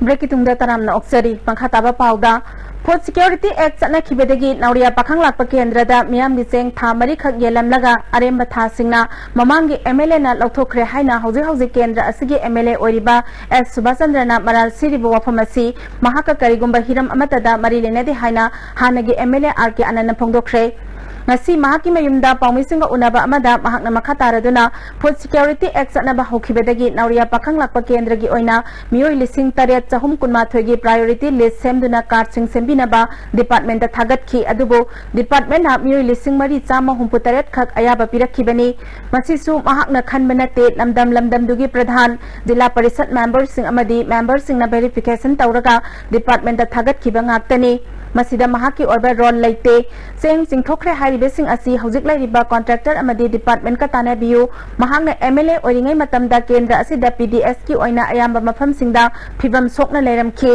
ꯕ꯭ꯔꯦꯛꯀꯤ ꯇꯨꯡꯗ ꯇꯔꯥꯝꯅ ꯑꯣꯛꯆꯔꯤ꯫ ꯃꯈꯥ ꯇꯥꯕ ꯄꯥꯎꯗ, Food Security Act ꯆꯠꯅꯈꯤꯕꯗꯒꯤ ꯅꯥꯎꯔꯤꯌꯥ ꯄꯥꯈꯪ ꯂꯥꯛꯄ ꯀꯦꯟꯗ꯭ꯔꯗ ꯃꯤꯌꯥꯝꯒꯤ ꯆꯦꯡ ꯊꯥ ꯃꯔꯤꯈꯛ ꯌꯦꯜꯂꯝꯂꯒ ꯑꯔꯦꯝꯕ ꯊꯥꯁꯤꯡꯅ ꯃꯃꯥꯡꯒꯤ M L A ꯅ ꯂꯧꯊꯣꯛꯈ꯭ꯔꯦ ꯍꯥꯏꯅ ꯍꯧꯖꯤꯛ ꯍꯧꯖꯤꯛ ꯀꯦꯟꯗ꯭ꯔ ꯑꯁꯤꯒꯤ M L A ꯑꯣꯏꯔꯤꯕ ꯑꯦꯁ ꯁꯨꯕꯥꯁ ꯆꯟꯗ꯭ꯔꯅ ꯃꯔꯥꯜ ꯁꯤꯔꯤꯕ ꯋꯥꯐꯝ ꯑꯁꯤ ꯃꯍꯥꯛꯀ ꯀꯔꯤꯒꯨꯝꯕ ꯍꯤꯔꯝ ꯑꯃꯠꯇꯗ ꯃꯔꯤ ꯂꯩꯅꯗꯦ ꯍꯥꯏꯅ ꯍꯥꯟꯅꯒꯤ M L A R K ꯑꯅꯟꯅ ꯐꯣꯡꯗꯣꯛꯈ꯭ꯔꯦ꯫ ꯉꯁꯤ ꯃꯍꯥꯛꯀꯤ ꯃꯌꯨꯝꯗ ꯄꯥꯎꯃꯤꯁꯤꯡꯒ ꯎꯅꯕ ꯑꯃꯗ ꯃꯍꯥꯛꯅ ꯃꯈꯥ ꯇꯥꯔꯗꯨꯅ Food Security Act ꯆꯠꯅꯕ ꯍꯧꯈꯤꯕꯗꯒꯤ ꯅꯥꯎꯔꯤꯌꯥ ꯄꯥꯈꯪ ꯂꯥꯛꯄ ꯀꯦꯟꯗ꯭ꯔꯒꯤ ꯑꯣꯏꯅ ꯃꯤꯑꯣꯏ ꯂꯤꯁꯤꯡ ꯇꯔꯦꯠ ꯆꯍꯨꯝ ꯀꯨꯟꯃꯥꯊꯣꯏꯒꯤ priority list ꯁꯦꯝꯗꯨꯅ card ꯁꯤꯡ ꯁꯦꯝꯕꯤꯅꯕ department ꯇ ꯊꯥꯒꯠꯈꯤ꯫ ꯑꯗꯨꯕꯨ department ꯅ ꯃꯤꯑꯣꯏ ꯂꯤꯁꯤꯡ ꯃꯔꯤ ꯆꯥꯝꯃ ꯍꯨꯝꯐꯨ ꯇꯔꯦꯠ ꯈꯛ ꯑꯌꯥꯕ ꯄꯤꯔꯛꯈꯤꯕꯅꯤ꯫ ꯃꯁꯤꯁꯨ ꯃꯍꯥꯛꯅ ꯈꯟꯕ ꯅꯠꯇꯦ, ꯂꯝꯗꯝ ꯂꯝꯗꯝꯗꯨꯒꯤ ꯄ꯭ꯔꯙꯥꯟ, ꯖꯤꯂꯥ ꯄꯔꯤꯁꯠ member ꯁꯤꯡ ꯑꯃꯗꯤ member ꯁꯤꯡꯅ verification ꯇꯧꯔꯒ department ꯇ ꯊꯥꯒꯠꯈꯤꯕ ꯉꯥꯛꯇꯅꯤ꯫ ꯃꯁꯤꯗ ꯃꯍꯥꯛꯀꯤ ꯑꯣꯏꯕ role ꯂꯩꯇꯦ꯫ ꯆꯦꯡ ꯆꯤꯡꯊꯣꯛꯈ꯭ꯔꯦ ꯍꯥꯏꯔꯤꯕꯁꯤꯡ ꯑꯁꯤ ꯍꯧꯖꯤꯛ ꯂꯩꯔꯤꯕ contractor ꯑꯃꯗꯤ department ꯀ ꯇꯥꯟꯅꯕꯤꯌꯨ꯫ ꯃꯍꯥꯛꯅ M L A ꯑꯣꯏꯔꯤꯉꯩ ꯃꯇꯝꯗ ꯀꯦꯟꯗ꯭ꯔ ꯑꯁꯤꯗ P D S ꯀꯤ ꯑꯣꯏꯅ ꯑꯌꯥꯝꯕ ꯃꯐꯝꯁꯤꯡꯗ ꯐꯤꯕꯝ ꯁꯣꯛꯅ ꯂꯩꯔꯝꯈꯤ꯫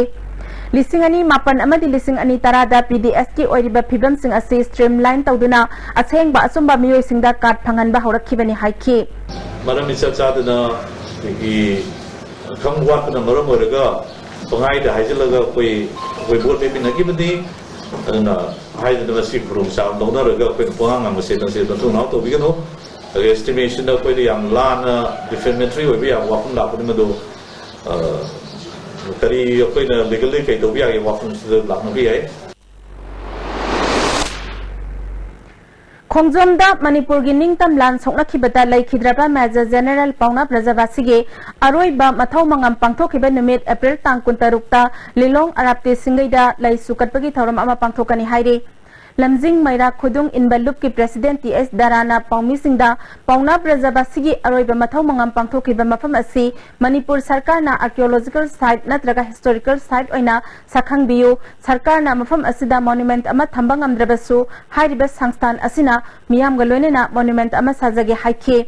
ꯂꯤꯁꯤꯡ ꯑꯅꯤ ꯃꯥꯄꯟ ꯑꯃꯗꯤ ꯂꯤꯁꯤꯡ ꯑꯅꯤ ꯇꯔꯥꯗ P D S ꯀꯤ ꯑꯣꯏꯔꯤꯕ ꯐꯤꯕꯝꯁꯤꯡ ꯑꯁꯤ streamline ꯇꯧꯗꯨꯅ ꯑꯁꯦꯡꯕ ꯑꯆꯨꯝꯕ ꯃꯤꯑꯣꯏꯁꯤꯡꯗ card ꯐꯪꯍꯟꯕ ꯍꯧꯔꯛꯈꯤꯕꯅꯤ ꯍꯥꯏꯈꯤ꯫ ꯃꯔꯝ ꯏꯆꯥ ꯆꯥꯗꯅ ꯑꯩꯈꯣꯏꯒꯤ ꯈꯪ ꯋꯥꯠꯄꯅ ꯃꯔꯝ ꯑꯣꯏꯔꯒ ꯄꯪꯍꯥꯏꯗ ꯍꯥꯏꯖꯤꯜꯂꯒ ꯑꯩꯈꯣꯏ ꯑꯩꯈꯣꯏ ꯚꯣꯠ ꯂꯦꯞꯃꯤꯟꯅꯈꯤꯕꯅꯤ꯫ ꯑꯗꯨꯅ ꯍꯥꯏꯗꯅ ꯃꯁꯤ ꯈꯨꯗꯣꯡꯆꯥꯕ ꯂꯧꯅꯔꯒ ꯑꯩꯈꯣꯏꯅ ꯄꯨꯡꯉꯥꯡ ꯉꯥꯡꯕꯁꯦ ꯃꯁꯤ ꯃꯇꯨꯡ ꯃꯅꯥꯎ ꯇꯧꯕꯤꯒꯅꯨ꯫ ꯑꯗꯨꯒ ꯑꯦꯁꯇꯤꯃꯦꯁꯟꯗ ꯑꯩꯈꯣꯏꯗ ꯌꯥꯝ ꯂꯥꯟꯅ ꯗꯤꯐꯦꯃꯦꯇꯔꯤ ꯑꯣꯏꯕ ꯌꯥꯕ ꯋꯥꯐꯝ ꯂꯥꯛꯄꯗꯤ ꯃꯗꯨ, ꯑ, ꯀꯔꯤ ꯑꯩꯈꯣꯏꯅ ꯂꯤꯒꯦꯜꯂꯤ ꯀꯩ ꯇꯧꯕ ꯌꯥꯒꯦ ꯋꯥꯐꯝꯁꯤꯗ ꯂꯥꯛꯅꯕ ꯌꯥꯏ꯫ ꯈꯣꯡꯖꯣꯝꯗ ꯃꯅꯤꯄꯨꯔꯒꯤ ꯅꯤꯡꯇꯝ ꯂꯥꯟ ꯁꯣꯛꯅꯈꯤꯕꯗ ꯂꯩꯈꯤꯗ꯭ꯔꯕ ꯃꯦꯖꯔ ꯖꯦꯅꯦꯔꯦꯜ ꯄꯥꯎꯅꯥ ꯕ꯭ꯔꯖꯕꯥꯁꯤꯒꯤ ꯑꯔꯣꯏꯕ ꯃꯊꯧ ꯃꯉꯝ ꯄꯥꯡꯊꯣꯛꯈꯤꯕ ꯅꯨꯃꯤꯠ ꯑꯦꯄ꯭ꯔꯤꯜ ꯇꯥꯡ ꯀꯨꯟꯇꯔꯨꯛꯇ ꯂꯤꯂꯣꯡ ꯑꯔꯥꯞꯇꯦ ꯁꯤꯡꯒꯩꯗ ꯂꯩꯁꯨ ꯀꯠꯄꯒꯤ ꯊꯧꯔꯝ ꯑꯃ ꯄꯥꯡꯊꯣꯛꯀꯅꯤ ꯍꯥꯏꯔꯤ꯫ ꯂꯝꯖꯤꯡ ꯃꯩꯔꯥ ꯈꯨꯗꯨꯡ ꯏꯟꯕ ꯂꯨꯞꯀꯤ ꯄ꯭ꯔꯦꯁꯤꯗꯦꯟꯠ ꯇꯤ ꯑꯦꯁ ꯗꯥꯔꯥꯅ ꯄꯥꯎꯃꯤꯁꯤꯡꯗ ꯄꯥꯎꯅꯥ ꯕ꯭ꯔꯖꯕꯥꯁꯤꯒꯤ ꯑꯔꯣꯏꯕ ꯃꯊꯧ ꯃꯉꯝ ꯄꯥꯡꯊꯣꯛꯈꯤꯕ ꯃꯐꯝ ꯑꯁꯤ ꯃꯅꯤꯄꯨꯔ ꯁꯔꯀꯥꯔꯅ ꯑꯥꯔꯀꯤꯑꯣꯂꯣꯖꯤꯀꯦꯜ ꯁꯥꯏꯠ ꯅꯠꯇ꯭ꯔꯒ ꯍꯤꯁꯇꯣꯔꯤꯀꯦꯜ ꯁꯥꯏꯠ ꯑꯣꯏꯅ ꯁꯛꯈꯪꯕꯤꯌꯨ, ꯁꯔꯀꯥꯔꯅ ꯃꯐꯝ ꯑꯁꯤꯗ ꯃꯣꯅꯨꯃꯦꯟꯠ ꯑꯃ ꯊꯝꯕ ꯉꯝꯗ꯭ꯔꯕꯁꯨ ꯍꯥꯏꯔꯤꯕ ꯁꯪꯁꯊꯥꯟ ꯑꯁꯤꯅ ꯃꯤꯌꯥꯝꯒ ꯂꯣꯏꯅꯅ ꯃꯣꯅꯨꯃꯦꯟꯠ ꯑꯃ ꯁꯥꯖꯒꯦ ꯍꯥꯏꯈꯤ꯫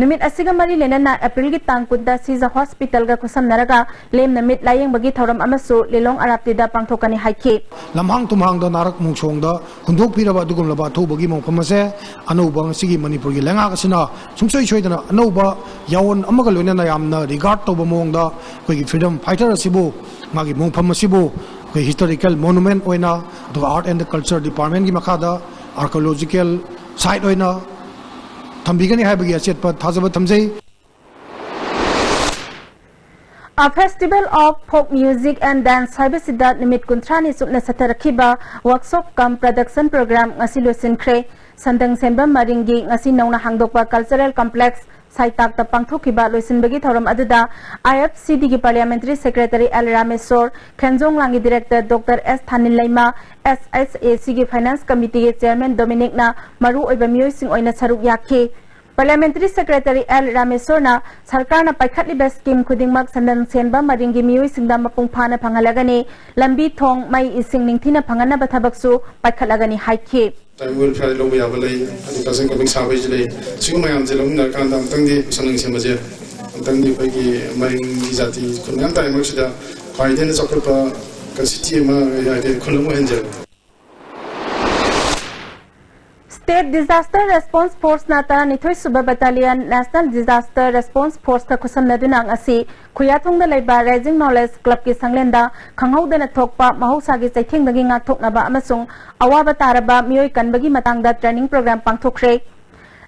ꯅꯨꯃꯤꯠ ꯑꯁꯤꯒ ꯃꯔꯤ ꯂꯩꯅꯅ ꯑꯦꯄ꯭ꯔꯤꯜꯒꯤ ꯇꯥꯡ ꯀꯨꯟꯗ ꯁꯤꯖ ꯍꯣꯁꯄꯤꯇꯥꯜꯒ ꯈꯨꯠꯁꯝꯅꯔꯒ ꯂꯦꯝꯅ ꯃꯤꯠ ꯂꯥꯌꯦꯡꯕꯒꯤ ꯊꯧꯔꯝ ꯑꯃꯁꯨ ꯂꯤꯂꯣꯡ ꯑꯔꯥꯞꯇꯤꯗ ꯄꯥꯡꯊꯣꯛꯀꯅꯤ ꯍꯥꯏꯈꯤ꯫ ꯂꯝꯍꯥꯡ ꯇꯨꯝꯍꯥꯡꯗ ꯅꯥꯔꯛ ꯃꯣꯡꯁꯣꯡꯗ ꯍꯨꯟꯗꯣꯛꯄꯤꯔꯕ ꯑꯗꯨꯒꯨꯝꯂꯕ ꯑꯊꯧꯕꯒꯤ ꯃꯣꯡꯐꯝ ꯑꯁꯦ ꯑꯅꯧꯕ ꯉꯁꯤꯒꯤ ꯃꯅꯤꯄꯨꯔꯒꯤ ꯂꯩꯉꯥꯛ ꯑꯁꯤꯅ ꯁꯨꯡꯁꯣꯏ ꯁꯣꯏꯗꯅ ꯑꯅꯧꯕ ꯌꯥꯑꯣꯟ ꯑꯃꯒ ꯂꯣꯏꯅꯅ ꯌꯥꯝꯅ ꯔꯤꯒꯥꯔꯗ ꯇꯧꯕ ꯃꯑꯣꯡꯗ ꯑꯩꯈꯣꯏꯒꯤ ꯐ꯭ꯔꯤꯗꯝ ꯐꯥꯏꯇꯔ ꯑꯁꯤꯕꯨ, ꯃꯥꯒꯤ ꯃꯣꯡꯐꯝ ꯑꯁꯤꯕꯨ ꯑꯩꯈꯣꯏ ꯍꯤꯁꯇꯣꯔꯤꯀꯦꯜ ꯃꯣꯅꯨꯃꯦꯟꯠ ꯑꯣꯏꯅ, ꯑꯗꯨꯒ ꯑꯥꯔꯠ ꯑꯦꯟ ꯀꯜꯆꯔ ꯗꯤꯄꯥꯔꯠꯃꯦꯟꯠꯀꯤ ꯃꯈꯥꯗ ꯑꯥꯔꯀꯤꯑꯣꯂꯣꯖꯤꯀꯦꯜ ꯁꯥꯏꯠ ꯑꯣꯏꯅ ꯊꯝꯕꯤꯒꯅꯤ ꯍꯥꯏꯕꯒꯤ ꯑꯆꯦꯠꯄ ꯊꯥꯖꯕ ꯊꯝꯖꯩ꯫ A Festival of Folk Music and Dance ꯍꯥꯏꯕꯁꯤꯗ ꯅꯨꯃꯤꯠ ꯀꯨꯟꯊ꯭ꯔꯥꯅꯤ ꯆꯨꯞꯅ ꯆꯠꯊꯔꯛꯈꯤꯕ workshop cum production program ꯉꯁꯤ ꯂꯣꯏꯁꯤꯟꯈ꯭ꯔꯦ꯫ ꯁꯟꯗꯪ ꯁꯦꯟꯕꯝ ꯃꯔꯤꯡꯒꯤ ꯉꯁꯤ ꯅꯧꯅ ꯍꯥꯡꯗꯣꯛꯄ cultural complex ꯁꯥꯏꯇꯥꯛꯇ ꯄꯥꯡꯊꯣꯛꯈꯤꯕ ꯂꯣꯏꯁꯤꯟꯕꯒꯤ ꯊꯧꯔꯝ ꯑꯗꯨꯗ I F C D ꯒꯤ Parliamentary Secretary L Rameshwor, ꯈꯦꯟꯖꯣꯡ ꯂꯥꯡꯒꯤ Director Doctor S ꯊꯥꯅꯤꯜꯂꯩꯃ, S H A C ꯒꯤ Finance Committee ꯒꯤ Chairman Dominic ꯅ ꯃꯔꯨ ꯑꯣꯏꯕ ꯃꯤꯑꯣꯏꯁꯤꯡ ꯑꯣꯏꯅ ꯁꯔꯨꯛ ꯌꯥꯈꯤ꯫ Parliamentary Secretary L ꯔꯥꯃꯦꯁꯣꯔꯅ ꯁꯔꯀꯥꯔꯅ ꯄꯥꯏꯈꯠꯂꯤꯕ scheme ꯈꯨꯗꯤꯡꯃꯛ ꯁꯟꯗꯪ ꯁꯦꯟꯕꯝ ꯃꯔꯤꯡꯒꯤ ꯃꯤꯑꯣꯏꯁꯤꯡꯗ ꯃꯄꯨꯡ ꯐꯥꯅ ꯐꯪꯍꯜꯂꯒꯅꯤ, ꯂꯝꯕꯤ ꯊꯣꯡ, ꯃꯩ, ꯏꯁꯤꯡ ꯅꯤꯡꯊꯤꯅ ꯐꯪꯍꯟꯅꯕ ꯊꯕꯛꯁꯨ ꯄꯥꯏꯈꯠꯂꯒꯅꯤ ꯍꯥꯏꯈꯤ꯫ Tribal welfare ꯂꯧꯕ ꯌꯥꯕ ꯂꯩ, ꯑꯗꯩ cultural complex ꯁꯥꯕꯩꯁꯨ ꯂꯩ꯫ ꯁꯤꯒꯨꯝꯕ ꯃꯌꯥꯝꯁꯦ ꯂꯧꯃꯤꯟꯅꯔꯀꯥꯟꯗ ꯑꯃꯨꯛꯇꯪꯗꯤ ꯁꯟꯗꯪ ꯁꯦꯝꯕꯁꯦ ꯑꯃꯨꯛꯇꯪꯗꯤ ꯑꯩꯈꯣꯏꯒꯤ ꯃꯔꯤꯡꯒꯤ ꯖꯥꯇꯤ ꯈꯨꯟ ꯃꯌꯥꯝ ꯇꯥꯔꯤ ꯃꯔꯛꯁꯤꯗ ꯈ꯭ꯋꯥꯏꯗꯒꯤ ꯍꯦꯟꯅ ꯆꯥꯎꯈꯠꯄ constituency ꯑꯃ, ꯍꯥꯏꯗꯤ ꯈꯨꯟ ꯑꯃ ꯑꯣꯏꯍꯟꯖꯕ꯫ State Disaster Response Force ꯅ ꯇꯔꯥꯅꯤꯊꯣꯏ ꯁꯨꯕ Battalion National Disaster Response Force ꯀ ꯈꯨꯠꯁꯝꯅꯗꯨꯅ ꯉꯁꯤ ꯈꯨꯌꯥꯊꯣꯡꯗ ꯂꯩꯕ Rising Knowledge Club ꯀꯤ ꯁꯪꯂꯦꯟꯗ ꯈꯪꯍꯧꯗꯅ ꯊꯣꯛꯄ ꯃꯍꯧꯁꯥꯒꯤ ꯆꯩꯊꯦꯡꯗꯒꯤ ꯉꯥꯛꯊꯣꯛꯅꯕ ꯑꯃꯁꯨꯡ ꯑꯋꯥꯕ ꯇꯥꯔꯕ ꯃꯤꯑꯣꯏ ꯀꯟꯕꯒꯤ ꯃꯇꯥꯡꯗ training program ꯄꯥꯡꯊꯣꯛꯈ꯭ꯔꯦ꯫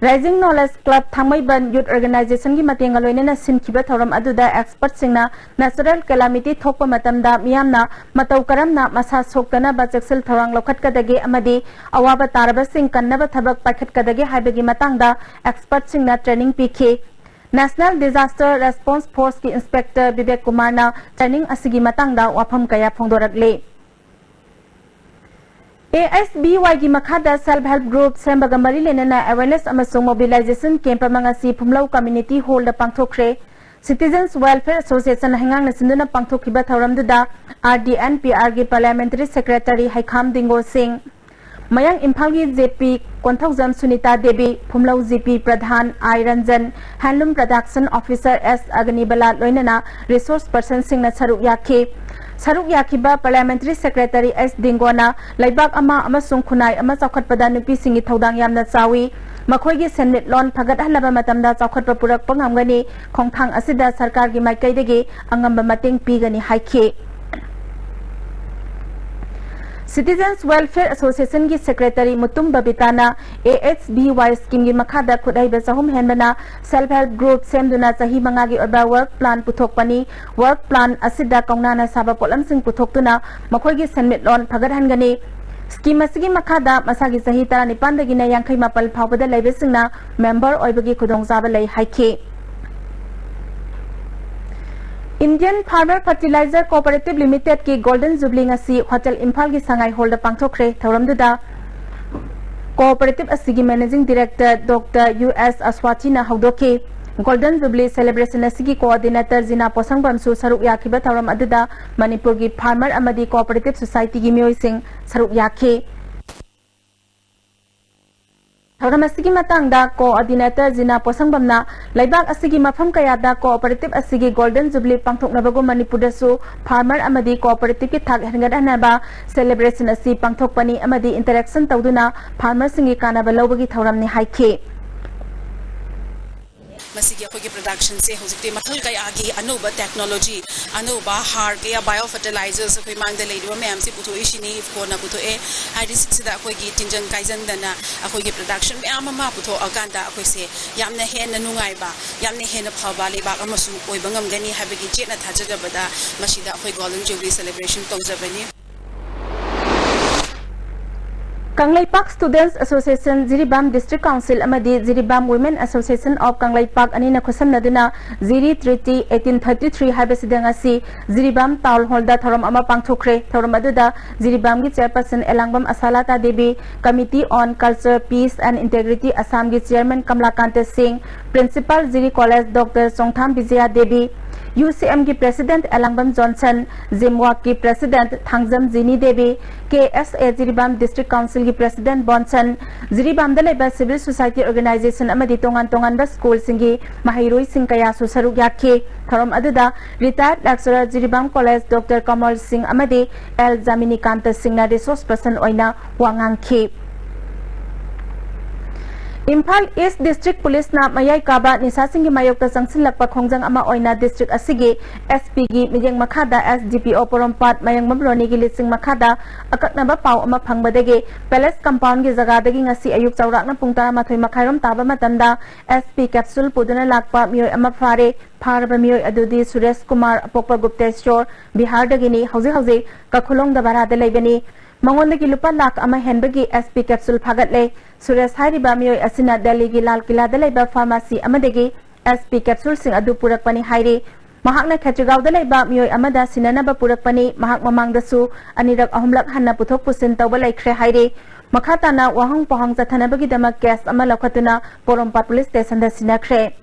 Rising Knowledge Club ꯊꯥꯡꯃꯩꯕꯟ Youth Organization ꯒꯤ ꯃꯇꯦꯡꯒ ꯂꯣꯏꯅꯅ ꯁꯤꯟꯈꯤꯕ ꯊꯧꯔꯝ ꯑꯗꯨꯗ expert ꯁꯤꯡꯅ natural calamity ꯊꯣꯛꯄ ꯃꯇꯝꯗ ꯃꯤꯌꯥꯝꯅ ꯃꯇꯧ ꯀꯔꯝꯅ ꯃꯁꯥ ꯁꯣꯛꯇꯅꯕ ꯆꯦꯛꯁꯤꯜ ꯊꯧꯔꯥꯡ ꯂꯧꯈꯠꯀꯗꯒꯦ ꯑꯃꯗꯤ ꯑꯋꯥꯕ ꯇꯥꯔꯕꯁꯤꯡ ꯀꯟꯅꯕ ꯊꯕꯛ ꯄꯥꯏꯈꯠꯀꯗꯒꯦ ꯍꯥꯏꯕꯒꯤ ꯃꯇꯥꯡꯗ expert ꯁꯤꯡꯅ training ꯄꯤꯈꯤ꯫ National Disaster Response Force ꯀꯤ Inspector ꯕꯤꯕꯦꯛ ꯀꯨꯃꯥꯔꯅ training ꯑꯁꯤꯒꯤ ꯃꯇꯥꯡꯗ ꯋꯥꯐꯝ ꯀꯌꯥ ꯐꯣꯡꯗꯣꯔꯛꯂꯤ꯫ A S B Y ꯒꯤ ꯃꯈꯥꯗ self help group ꯁꯦꯝꯕꯒ ꯃꯔꯤ ꯂꯩꯅꯅ awareness ꯑꯃꯁꯨꯡ mobilization camp ꯑꯃ ꯉꯁꯤ ꯐꯨꯝꯂꯧ Community Hall ꯗ ꯄꯥꯡꯊꯣꯛꯈ꯭ꯔꯦ꯫ Citizens Welfare Association ꯍꯩꯉꯥꯡꯅ ꯁꯤꯟꯗꯨꯅ ꯄꯥꯡꯊꯣꯛꯈꯤꯕ ꯊꯧꯔꯝꯗꯨꯗ R D N P R ꯒꯤ Parliamentary Secretary ꯍꯩꯈꯥꯝ ꯗꯤꯡꯒꯣ ꯁꯤꯡ, ꯃꯌꯥꯡ ꯏꯝꯐꯥꯜꯒꯤ J P Konthoujam Sunita Devi, ꯐꯨꯝꯂꯧ G P Pradhan I Ranjan, Handloom Production Officer S ꯑꯒꯅꯤꯕꯂꯥ ꯂꯣꯏꯅꯅ resource person ꯁꯤꯡꯅ ꯁꯔꯨꯛ ꯌꯥꯈꯤ꯫ ꯁꯔꯨꯛ ꯌꯥꯈꯤꯕ Parliamentary Secretary S ꯗꯤꯡꯒꯣꯅ ꯂꯩꯕꯥꯛ ꯑꯃ ꯑꯃꯁꯨꯡ ꯈꯨꯟꯅꯥꯏ ꯑꯃ ꯆꯥꯎꯈꯠꯄꯗ ꯅꯨꯄꯤꯁꯤꯡꯒꯤ ꯊꯧꯗꯥꯡ ꯌꯥꯝꯅ ꯆꯥꯎꯏ꯫ ꯃꯈꯣꯏꯒꯤ ꯁꯦꯟꯃꯤꯠꯂꯣꯟ ꯐꯒꯠꯍꯜꯂꯕ ꯃꯇꯝꯗ ꯆꯥꯎꯈꯠꯄ ꯄꯨꯔꯛꯄ ꯉꯝꯒꯅꯤ, ꯈꯣꯡꯊꯥꯡ ꯑꯁꯤꯗ ꯁꯔꯀꯥꯔꯒꯤ ꯃꯥꯏꯀꯩꯗꯒꯤ ꯑꯉꯝꯕ ꯃꯇꯦꯡ ꯄꯤꯒꯅꯤ ꯍꯥꯏꯈꯤ꯫ Citizens Welfare Association ꯒꯤ Secretary Mutum ꯕꯕꯤꯇꯥꯅ A S B Y scheme ꯒꯤ ꯃꯈꯥꯗ ꯈꯨꯠꯍꯩꯕ ꯆꯍꯨꯝ ꯍꯦꯟꯕꯅ self help group ꯁꯦꯝꯗꯨꯅ ꯆꯍꯤ ꯃꯉꯥꯒꯤ ꯑꯣꯏꯕ work plan ꯄꯨꯊꯣꯛꯄꯅꯤ꯫ Work plan ꯑꯁꯤꯗ ꯀꯧꯅꯥꯅ ꯁꯥꯕ ꯄꯣꯠꯂꯝꯁꯤꯡ ꯄꯨꯊꯣꯛꯇꯨꯅ ꯃꯈꯣꯏꯒꯤ ꯁꯦꯟꯃꯤꯠꯂꯣꯟ ꯐꯒꯠꯍꯟꯒꯅꯤ꯫ Scheme ꯑꯁꯤꯒꯤ ꯃꯈꯥꯗ ꯃꯁꯥꯒꯤ ꯆꯍꯤ ꯇꯔꯥꯅꯤꯄꯥꯟꯗꯒꯤꯅ ꯌꯥꯡꯈꯩ ꯃꯥꯄꯜ ꯐꯥꯎꯕꯗ ꯂꯩꯕꯁꯤꯡꯅ member ꯑꯣꯏꯕꯒꯤ ꯈꯨꯗꯣꯡꯆꯥꯕ ꯂꯩ ꯍꯥꯏꯈꯤ꯫ Indian Farmer Fertilizer Cooperative Limited ꯀꯤ Golden Jubilee ꯉꯁꯤ Hotel ꯏꯝꯐꯥꯜꯒꯤ ꯁꯉꯥꯏ Hall ꯗ ꯄꯥꯡꯊꯣꯛꯈ꯭ꯔꯦ꯫ ꯊꯧꯔꯝꯗꯨꯗ cooperative ꯑꯁꯤꯒꯤ Managing Director Doctor U S ꯑꯁ꯭ꯋꯥꯊꯤꯅ ꯍꯧꯗꯣꯛꯈꯤ꯫ Golden Jubilee celebration ꯑꯁꯤꯒꯤ coordinator ꯖꯤꯅꯥ ꯄꯣꯁꯪꯕꯝꯁꯨ ꯁꯔꯨꯛ ꯌꯥꯈꯤꯕ ꯊꯧꯔꯝ ꯑꯗꯨꯗ ꯃꯅꯤꯄꯨꯔꯒꯤ farmer ꯑꯃꯗꯤ cooperative society ꯒꯤ ꯃꯤꯑꯣꯏꯁꯤꯡ ꯁꯔꯨꯛ ꯌꯥꯈꯤ꯫ ꯊꯧꯔꯝ ꯑꯁꯤꯒꯤ ꯃꯇꯥꯡꯗ coordinator ꯖꯤꯅꯥ ꯄꯣꯁꯪꯕꯝꯅ ꯂꯩꯕꯥꯛ ꯑꯁꯤꯒꯤ ꯃꯐꯝ ꯀꯌꯥꯗ cooperative ꯑꯁꯤꯒꯤ Golden Jubilee ꯄꯥꯡꯊꯣꯛꯅꯕꯒꯨꯝ ꯃꯅꯤꯄꯨꯔꯗꯁꯨ farmer ꯑꯃꯗꯤ cooperative ꯀꯤ ꯊꯥꯛ ꯍꯦꯟꯒꯠꯍꯟꯅꯕ celebration ꯑꯁꯤ ꯄꯥꯡꯊꯣꯛꯄꯅꯤ ꯑꯃꯗꯤ interaction ꯇꯧꯗꯨꯅ farmer ꯁꯤꯡꯒꯤ ꯀꯥꯟꯅꯕ ꯂꯧꯕꯒꯤ ꯊꯧꯔꯝꯅꯤ ꯍꯥꯏꯈꯤ꯫ ꯃꯁꯤꯒꯤ ꯑꯩꯈꯣꯏꯒꯤ production ꯁꯦ ꯍꯧꯖꯤꯛꯇꯤ ꯃꯈꯜ ꯀꯌꯥꯒꯤ ꯑꯅꯧꯕ technology, ꯑꯅꯧꯕ ꯍꯥꯔ ꯀꯌꯥ, bio fertilizers ꯑꯩꯈꯣꯏ ꯃꯥꯡꯗ ꯂꯩꯔꯤꯕ ꯃꯌꯥꯝꯁꯦ ꯄꯨꯊꯣꯛꯏꯁꯤꯅꯤ, ꯀꯣꯟꯅ ꯄꯨꯊꯣꯛꯑꯦ꯫ ꯍꯥꯏꯗꯤ ꯁꯤꯁꯤꯗ ꯑꯩꯈꯣꯏꯒꯤ ꯇꯤꯟꯖꯪ ꯀꯥꯏꯖꯪꯗꯅ ꯑꯩꯈꯣꯏꯒꯤ production ꯃꯌꯥꯝ ꯑꯃ ꯄꯨꯊꯣꯛꯑꯀꯥꯟꯗ ꯑꯩꯈꯣꯏꯁꯦ ꯌꯥꯝꯅ ꯍꯦꯟꯅ ꯅꯨꯡꯉꯥꯏꯕ, ꯌꯥꯝꯅ ꯍꯦꯟꯅ ꯐꯕ ꯂꯩꯕꯥꯛ ꯑꯃꯁꯨ ꯑꯣꯏꯕ ꯉꯝꯒꯅꯤ ꯍꯥꯏꯕꯒꯤ ꯆꯦꯠꯅ ꯊꯥꯖꯖꯕꯗ ꯃꯁꯤꯗ ꯑꯩꯈꯣꯏ Golden Jubilee celebration ꯇꯧꯖꯕꯅꯤ꯫ Kangleipak Students Association, Jiribam District Council ꯑꯃꯗꯤ Jiribam Women Association of Kangleipak ꯑꯅꯤꯅ ꯈꯨꯠꯁꯝꯅꯗꯨꯅ ꯖꯤꯔꯤ Treaty eighteen thirty three ꯍꯥꯏꯕꯁꯤꯗ ꯉꯁꯤ ꯖꯤꯔꯤꯕꯥꯝ Town Hall ꯗ ꯊꯧꯔꯝ ꯑꯃ ꯄꯥꯡꯊꯣꯛꯈ꯭ꯔꯦ꯫ ꯊꯧꯔꯝ ꯑꯗꯨꯗ ꯖꯤꯔꯤꯕꯥꯝꯒꯤ Chairperson Elangbam ꯑꯁꯥꯂꯥꯇꯥ Devi, Committee on Culture, Peace and Integrity Assam ꯒꯤ Chairman Kamalakanta Singh, Principal Jiri College Doctor Chongtham Bijaya Devi, U C M ꯒꯤ President ꯑꯦꯂꯥꯡꯕꯝ ꯖꯣꯟꯁꯟ, ꯖꯤꯝꯋꯥꯛꯀꯤ President Thangjam Jini Devi, K S A Jiribam District Council ꯒꯤ President ꯕꯣꯟꯁꯟ, ꯖꯤꯔꯤꯕꯥꯝꯗ ꯂꯩꯕ civil society organization ꯑꯃꯗꯤ ꯇꯣꯉꯥꯟ ꯇꯣꯉꯥꯟꯕ school ꯁꯤꯡꯒꯤ ꯃꯍꯩꯔꯣꯏꯁꯤꯡ ꯀꯌꯥꯁꯨ ꯁꯔꯨꯛ ꯌꯥꯈꯤ꯫ ꯊꯧꯔꯝ ꯑꯗꯨꯗ retired lecturer Jiribam College Doctor ꯀꯃꯜ ꯁꯤꯡ ꯑꯃꯗꯤ ꯑꯦꯜ ꯖꯥꯃꯤꯅꯤꯀꯥꯟꯇ ꯁꯤꯡꯅ resource person ꯑꯣꯏꯅ ꯋꯥ ꯉꯥꯡꯈꯤ꯫ ꯏꯝꯐꯥꯜ East District Police ꯅ ꯃꯌꯥꯏ ꯀꯥꯕ ꯅꯤꯁꯥꯁꯤꯡꯒꯤ ꯃꯥꯌꯣꯛꯇ ꯆꯪꯁꯤꯜꯂꯛꯄ ꯈꯣꯡꯖꯪ ꯑꯃ ꯑꯣꯏꯅ district ꯑꯁꯤꯒꯤ S P ꯒꯤ ꯃꯤꯠꯌꯦꯡ ꯃꯈꯥꯗ S D P O ꯄꯣꯔꯣꯝꯄꯥꯠ ꯃꯌꯥꯡꯕꯝ ꯔꯣꯅꯤꯒꯤ ꯂꯤꯁꯤꯡ ꯃꯈꯥꯗ ꯑꯀꯛꯅꯕ ꯄꯥꯎ ꯑꯃ ꯐꯪꯕꯗꯒꯤ Palace Compound ꯒꯤ ꯖꯒꯥꯗꯒꯤ ꯉꯁꯤ ꯑꯌꯨꯛ ꯆꯥꯎꯔꯥꯛꯅ ꯄꯨꯡ ꯇꯔꯥꯃꯥꯊꯣꯏ ꯃꯈꯥꯏꯔꯣꯝ ꯇꯥꯕ ꯃꯇꯝꯗ S P capsule ꯄꯨꯗꯨꯅ ꯂꯥꯛꯄ ꯃꯤꯑꯣꯏ ꯑꯃ ꯐꯥꯔꯦ꯫ ꯐꯥꯔꯕ ꯃꯤꯑꯣꯏ ꯑꯗꯨꯗꯤ ꯁꯨꯔꯦꯁ ꯀꯨꯃꯥꯔ, ꯑꯄꯣꯛꯄ ꯒꯨꯞꯇꯦꯁꯣꯔ, ꯕꯤꯍꯥꯔꯗꯒꯤꯅꯤ꯫ ꯍꯧꯖꯤꯛ ꯍꯧꯖꯤꯛ ꯀꯈꯨꯂꯣꯡꯗ ꯚꯔꯥꯗ ꯂꯩꯕꯅꯤ꯫ ꯃꯉꯣꯟꯗꯒꯤ ꯂꯨꯄꯥ ꯂꯥꯈ ꯑꯃ ꯍꯦꯟꯕꯒꯤ S P capsule ꯐꯥꯒꯠꯂꯦ꯫ ꯁꯨꯔꯦꯁ ꯍꯥꯏꯔꯤꯕ ꯃꯤꯑꯣꯏ ꯑꯁꯤꯅ ꯗꯦꯜꯂꯤꯒꯤ ꯂꯥꯜ ꯀꯤꯂꯥꯗ ꯂꯩꯕ pharmacy ꯑꯃꯗꯒꯤ S P capsule ꯁꯤꯡ ꯑꯗꯨ ꯄꯨꯔꯛꯄꯅꯤ ꯍꯥꯏꯔꯤ꯫ ꯃꯍꯥꯛꯅ ꯈꯦꯇ꯭ꯔꯤꯒꯥꯎꯗ ꯂꯩꯕ ꯃꯤꯑꯣꯏ ꯑꯃꯗ ꯁꯤꯟꯅꯅꯕ ꯄꯨꯔꯛꯄꯅꯤ꯫ ꯃꯍꯥꯛ ꯃꯃꯥꯡꯗꯁꯨ ꯑꯅꯤꯔꯛ ꯑꯍꯨꯝꯂꯛ ꯍꯟꯅ ꯄꯨꯊꯣꯛ ꯄꯨꯁꯤꯟ ꯇꯧꯕ ꯂꯩꯈ꯭ꯔꯦ ꯍꯥꯏꯔꯤ꯫ ꯃꯈꯥ ꯇꯥꯅ ꯋꯥꯍꯪ ꯄꯥꯎꯍꯪ ꯆꯠꯊꯅꯕꯒꯤꯗꯃꯛ case ꯑꯃ ꯂꯧꯈꯠꯇꯨꯅ ꯄꯣꯔꯣꯝꯄꯥꯠ police station ꯗ ꯁꯤꯟꯅꯈ꯭ꯔꯦ꯫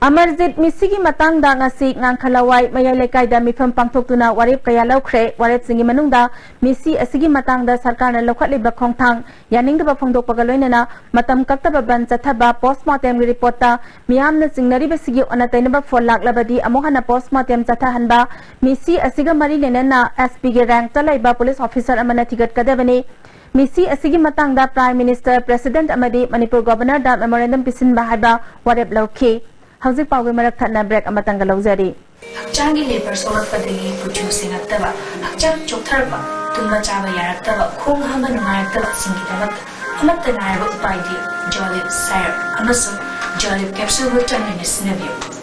ꯑꯃꯔꯖꯤꯠ ꯃꯤꯁꯤꯒꯤ ꯃꯇꯥꯡꯗ ꯉꯁꯤ ꯉꯥꯡꯈꯂꯋꯥꯏ ꯃꯌꯥꯏ ꯂꯩꯀꯥꯏꯗ ꯃꯤꯐꯝ ꯄꯥꯡꯊꯣꯛꯇꯨꯅ ꯋꯥꯔꯦꯞ ꯀꯌꯥ ꯂꯧꯈ꯭ꯔꯦ꯫ ꯋꯥꯔꯦꯞꯁꯤꯡꯒꯤ ꯃꯅꯨꯡꯗ ꯃꯤꯁꯤ ꯑꯁꯤꯒꯤ ꯃꯇꯥꯡꯗ ꯁꯔꯀꯥꯔꯅ ꯂꯧꯈꯠꯂꯤꯕ ꯈꯣꯡꯊꯥꯡ ꯌꯥꯅꯤꯡꯗꯕ ꯐꯣꯡꯗꯣꯛꯄꯒ ꯂꯣꯏꯅꯅ ꯃꯇꯝ ꯀꯛꯇꯕ ꯕꯟ ꯆꯠꯊꯕ, ꯄꯣꯁꯃꯣꯔꯇꯦꯝꯒꯤ ꯔꯤꯄꯣꯔꯠꯇ ꯃꯤꯌꯥꯝꯅ ꯆꯤꯡꯅꯔꯤꯕꯁꯤꯒꯤ ꯑꯣꯟꯅ ꯇꯩꯅꯕ ꯐꯣꯜ ꯂꯥꯛꯂꯕꯗꯤ ꯑꯃꯨꯛ ꯍꯟꯅ ꯄꯣꯁꯃꯣꯔꯇꯦꯝ ꯆꯠꯊꯍꯟꯕ, ꯃꯤꯁꯤ ꯑꯁꯤꯒ ꯃꯔꯤ ꯂꯩꯅꯅ ꯑꯦꯁ ꯄꯤꯒꯤ ꯔꯦꯡꯛꯇ ꯂꯩꯕ ꯄꯨꯂꯤꯁ ꯑꯣꯐꯤꯁꯔ ꯑꯃꯅ ꯊꯤꯒꯠꯀꯗꯕꯅꯤ꯫ ꯃꯤꯁꯤ ꯑꯁꯤꯒꯤ ꯃꯇꯥꯡꯗ Prime Minister, President ꯑꯃꯗꯤ ꯃꯅꯤꯄꯨꯔ Governorꯗ memorandum ꯄꯤꯁꯤꯟꯕ ꯍꯥꯏꯕ ꯋꯥꯔꯦꯞ ꯂꯧꯈꯤ꯫ ꯍꯧꯖꯤꯛ ꯄꯥꯎꯒꯤ ꯃꯔꯛ ꯊꯠꯅ break ꯑꯃꯇꯪꯒ ꯂꯧꯖꯔꯤ꯫ ꯍꯛꯆꯥꯡꯒꯤ ꯂꯦꯕꯔ ꯁꯣꯛꯂꯛꯄꯗꯒꯤ ꯀꯨꯆꯨ ꯁꯦꯡꯉꯛꯇꯕ, ꯍꯛꯆꯥꯡ ꯆꯣꯛꯊꯔꯛꯄ, ꯇꯨꯝꯕ ꯆꯥꯕ ꯌꯥꯔꯛꯇꯕ, ꯈꯣꯡ ꯍꯥꯝꯕ ꯅꯨꯡꯉꯥꯏꯔꯛꯇꯕꯁꯤꯡꯒꯤꯗꯃꯛꯇ ꯑꯃꯠꯇ ꯉꯥꯏꯔꯕ ꯎꯄꯥꯏꯗꯤ ꯖꯣꯂꯤꯞ ꯁꯥꯏꯔꯞ ꯑꯃꯁꯨꯡ ꯖꯣꯂꯤꯞ ꯀꯦꯞꯁꯨꯜꯕꯨ ꯆꯥꯡ ꯅꯥꯏꯅ ꯁꯤꯖꯤꯟꯅꯕꯤꯌꯨ꯫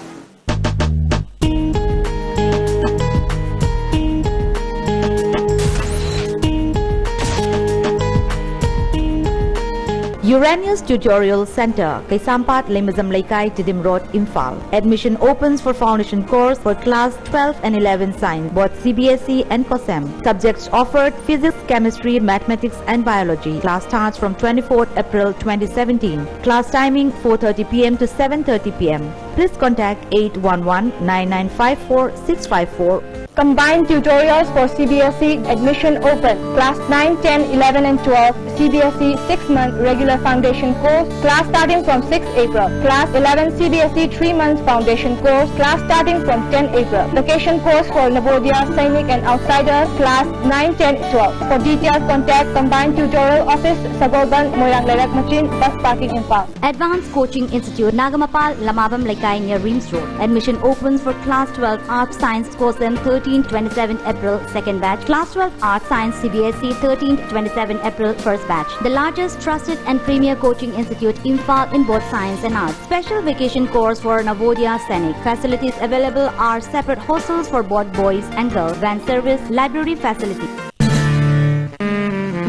Uranius Tutorial Center, Kaisampad, Leimajam Leikai, Tiddim Road, Imphal. Admission opens for foundation course for class twelve and eleven science, both C B S E and COSEM. Subjects offered: physics, chemistry, mathematics, and biology. Class starts from twenty-fourth April twenty seventeen. Class timing: four thirty p m to seven thirty p m. Please contact eight one one nine nine five four six five four. Combined tutorials for C B S E admission open. Class nine, ten, eleven and twelve, C B S E six-month regular foundation course. Class starting from sixth April. Class eleven, C B S E three months foundation course. Class starting from tenth April. Vacation course for Navodaya, Sainik and outsiders. Class nine, ten, twelve. For details, contact Combined Tutorial Office, Sagolband, Moirang Leirak Machin, bus parking, Imphal. Advanced Coaching Institute, Nagamapal, Lamabam Leikai, near Reams Road. Admission opens for class twelve Arts Science, COSEM, thirteenth, twenty-seventh April, second batch. Class twelve Arts Science, C B S E, thirteenth, twenty-seventh April, first batch. The largest trusted and premier coaching institute, Imphal, in both science and arts. Special vacation course for Navodaya, Sainik. Facilities available are separate hostels for both boys and girls, van service, library facility.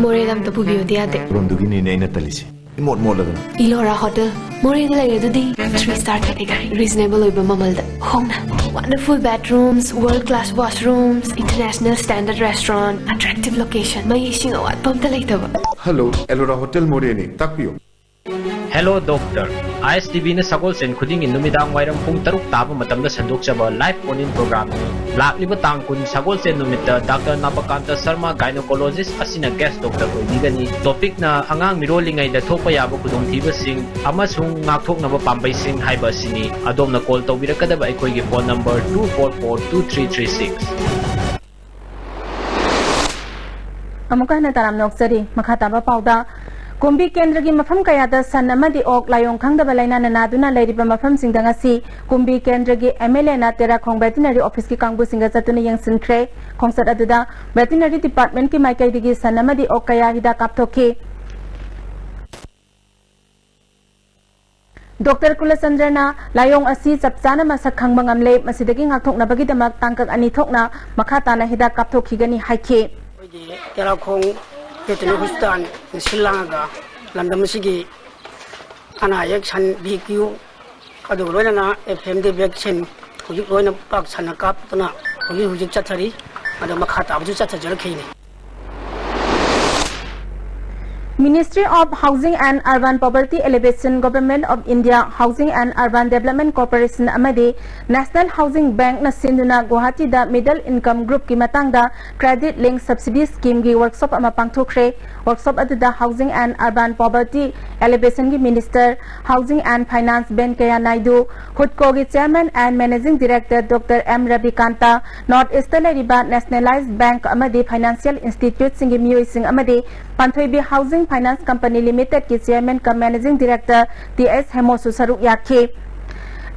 ꯃꯣꯔꯦꯗ ꯑꯝꯇ ꯄꯨꯕꯤꯌꯨꯗ ꯌꯥꯗꯦ꯫ ꯔꯣꯝꯗꯨꯒꯤꯅꯤꯅꯦ ꯑꯩꯅ ꯇꯜꯂꯤꯁꯦ꯫ ꯏꯃꯣꯠ ꯃꯣꯠꯂꯗꯅ꯫ Elora Hotel, ꯃꯣꯔꯦꯗ ꯂꯩꯔꯦ ꯑꯗꯨꯗꯤ꯫ Three star category, reasonable ꯑꯣꯏꯕ ꯃꯃꯜꯗ ꯍꯣꯡꯅ꯫ Wonderful bedrooms, world class washrooms, international standard restaurant, attractive location, ꯃꯩ ꯏꯁꯤꯡ ꯑꯋꯥꯠꯄ ꯑꯝꯇ ꯂꯩꯇꯕ꯫ Hello, Elora Hotel ꯃꯣꯔꯦꯅꯤ, ꯇꯥꯛꯄꯤꯌꯨ꯫ Hello Doctor, ꯑꯥꯏ ꯑꯦꯁ ꯇꯤ ꯚꯤꯅ ꯁꯒꯣꯜꯁꯦꯟ ꯈꯨꯗꯤꯡꯒꯤ ꯅꯨꯃꯤꯗꯥꯡ ꯋꯥꯏꯔꯝ ꯄꯨꯡ ꯇꯔꯨꯛ ꯇꯥꯕ ꯃꯇꯝꯗ ꯁꯟꯗꯣꯛꯆꯕ live phone-in program-ꯅꯤ꯫ ꯂꯥꯛꯂꯤꯕ ꯇꯥꯡ ꯀꯨꯟ ꯁꯒꯣꯜꯁꯦꯟ ꯅꯨꯃꯤꯠꯇ ꯗꯥꯛꯇꯔ ꯅꯥꯕꯀꯥꯟꯇ ꯁꯔꯃ, gynecologist ꯑꯁꯤꯅ guest doctor ꯑꯣꯏꯕꯤꯒꯅꯤ꯫ Topic-ꯅ ꯑꯉꯥꯡ ꯃꯤꯔꯣꯜꯂꯤꯉꯩꯗ ꯊꯣꯛꯄ ꯌꯥꯕ ꯈꯨꯗꯣꯡꯊꯤꯕꯁꯤꯡ ꯑꯃꯁꯨꯡ ꯉꯥꯛꯊꯣꯛꯅꯕ ꯄꯥꯝꯕꯩꯁꯤꯡ ꯍꯥꯏꯕ ꯑꯁꯤꯅꯤ꯫ ꯑꯗꯣꯝꯅ call ꯇꯧꯕꯤꯔꯛꯀꯗꯕ ꯑꯩꯈꯣꯏꯒꯤ phone number two four four two three three six꯫ ꯑꯃꯨꯛꯀ ꯍꯟꯅ ꯇꯔꯥꯝꯅ ꯑꯣꯛꯆꯔꯤ꯫ ꯃꯈꯥ ꯇꯥꯕ ꯄꯥꯎꯗ, ꯀꯨꯝꯕꯤ ꯀꯦꯟꯗ꯭ꯔꯒꯤ ꯃꯐꯝ ꯀꯌꯥꯗ ꯁꯟ ꯑꯃꯗꯤ ꯑꯣꯛ ꯂꯥꯏꯑꯣꯡ ꯈꯪꯗꯕ ꯂꯥꯏꯅꯥꯅ ꯅꯥꯗꯨꯅ ꯂꯩꯔꯤꯕ ꯃꯐꯝꯁꯤꯡꯗ ꯉꯁꯤ ꯀꯨꯝꯕꯤ ꯀꯦꯟꯗ꯭ꯔꯒꯤ ꯑꯦꯝ ꯑꯦꯜ ꯑꯦꯅ ꯇꯦꯔꯥꯈꯣꯡ veterinary office-ꯀꯤ ꯀꯥꯡꯕꯨꯁꯤꯡꯒ ꯆꯠꯇꯨꯅ ꯌꯦꯡꯁꯤꯟꯈ꯭ꯔꯦ꯫ ꯈꯣꯡꯆꯠ ꯑꯗꯨꯗ veterinary department-ꯀꯤ ꯃꯥꯏꯀꯩꯗꯒꯤ ꯁꯟ ꯑꯃꯗꯤ ꯑꯣꯛ ꯀꯌꯥ ꯍꯤꯗꯥꯛ ꯀꯥꯞꯊꯣꯛꯈꯤ꯫ ꯗꯣꯛꯇꯔ ꯀꯨꯂꯆꯟꯗ꯭ꯔꯅ ꯂꯥꯏꯑꯣꯡ ꯑꯁꯤ ꯆꯞ ꯆꯥꯅ ꯃꯁꯛ ꯈꯪꯕ ꯉꯝꯂꯦ, ꯃꯁꯤꯗꯒꯤ ꯉꯥꯛꯊꯣꯛꯅꯕꯒꯤꯗꯃꯛ ꯇꯥꯡꯀꯛ ꯑꯅꯤ ꯊꯣꯛꯅ ꯃꯈꯥ ꯇꯥꯅ ꯍꯤꯗꯥꯛ ꯀꯥꯞꯊꯣꯛꯈꯤꯒꯅꯤ ꯍꯥꯏꯈꯤ꯫ ꯑꯩꯈꯣꯏꯒꯤ ꯇꯦꯔꯥꯈꯣꯡ veterinary hospital ꯁꯤꯜ ꯂꯥꯡꯉꯒ ꯂꯝꯗꯝ ꯑꯁꯤꯒꯤ ꯑꯅꯥ ꯑꯌꯦꯛ ꯁꯟ ꯚꯤ ꯀ꯭ꯌꯨ ꯑꯗꯨꯒ ꯂꯣꯏꯅꯅ ꯑꯦꯐ ꯑꯦꯝ ꯗꯤ vaccine ꯍꯧꯖꯤꯛ ꯂꯣꯏꯅ ꯄꯥꯛ ꯁꯟꯅ ꯀꯥꯞꯇꯅ ꯍꯧꯖꯤꯛ ꯍꯧꯖꯤꯛ ꯆꯠꯊꯔꯤ꯫ ꯑꯗꯣ ꯃꯈꯥ ꯇꯥꯕꯁꯨ ꯆꯠꯊꯖꯔꯛꯈꯤꯅꯤ꯫ Ministry of Housing and Urban Poverty Alleviation, Government of India, Housing and Urban Development Corporation ꯑꯃꯗꯤ National Housing Bank-ꯅ ꯁꯤꯟꯗꯨꯅ ꯒꯨꯋꯥꯍꯥꯇꯤꯗ middle income group-ꯀꯤ ꯃꯇꯥꯡꯗ credit link subsidy scheme-ꯒꯤ workshop ꯑꯃ ꯄꯥꯡꯊꯣꯛꯈ꯭ꯔꯦ꯫ Workshop ꯑꯗꯨꯗ Housing and Urban Poverty Alleviation-ꯒꯤ Minister, Housing and Finance Venkaiah Naidu, ꯍꯨꯠꯀꯣꯒꯤ Chairman and Managing Director doctor M Ravikant, North East-ꯇ ꯂꯩꯔꯤꯕ nationalized bank ꯑꯃꯗꯤ financial institute-ꯁꯤꯡꯒꯤ ꯃꯤꯑꯣꯏꯁꯤꯡ ꯑꯃꯗꯤ ꯄꯥꯟꯊꯣꯏꯕꯤ Housing Finance Company Limited-ꯀꯤ Chairman cum Managing Director T S ꯍꯦꯃꯣꯁꯨ ꯁꯔꯨꯛ ꯌꯥꯈꯤ꯫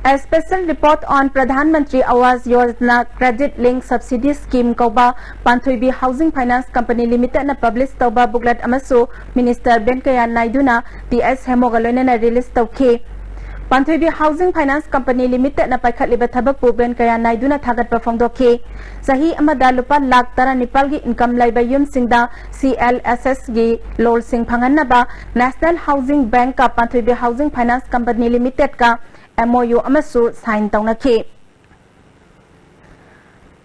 A special report on Pradhan Mantri Awas Yojana Credit Link Subsidy Scheme ꯀꯧꯕ ꯄꯥꯟꯊꯣꯏꯕꯤ Housing Finance Company Limited-ꯅ publish ꯇꯧꯕ booklet ꯑꯃꯁꯨ Minister ꯚꯦꯟꯀꯌꯥ ꯅꯥꯏꯗꯨꯅ ꯇꯤ ꯑꯦꯁ ꯍꯦꯃꯣꯒ ꯂꯣꯏꯅꯅ release ꯇꯧꯈꯤ꯫ ꯄꯥꯟꯊꯣꯏꯕꯤ Housing Finance Company Limited-ꯅ ꯄꯥꯏꯈꯠꯂꯤꯕ ꯊꯕꯛꯄꯨ ꯚꯦꯟꯀꯌꯥ ꯅꯥꯏꯗꯨꯅ ꯊꯥꯒꯠꯄ ꯐꯣꯡꯗꯣꯛꯈꯤ꯫ ꯆꯍꯤ ꯑꯃꯗ ꯂꯨꯄꯥ ꯂꯥꯈ ꯇꯔꯥꯅꯤꯄꯥꯜꯒꯤ income ꯂꯩꯕ ꯌꯨꯝꯁꯤꯡꯗ ꯁꯤ ꯑꯦꯜ ꯑꯦꯁ ꯑꯦꯁ-ꯒꯤ loan-ꯁꯤꯡ ꯐꯪꯍꯟꯅꯕ National Housing Bank-ꯀ ꯄꯥꯟꯊꯣꯏꯕꯤ Housing Finance Company Limited-ꯀ M O U ꯑꯃꯁꯨ sign ꯇꯧꯅꯈꯤ꯫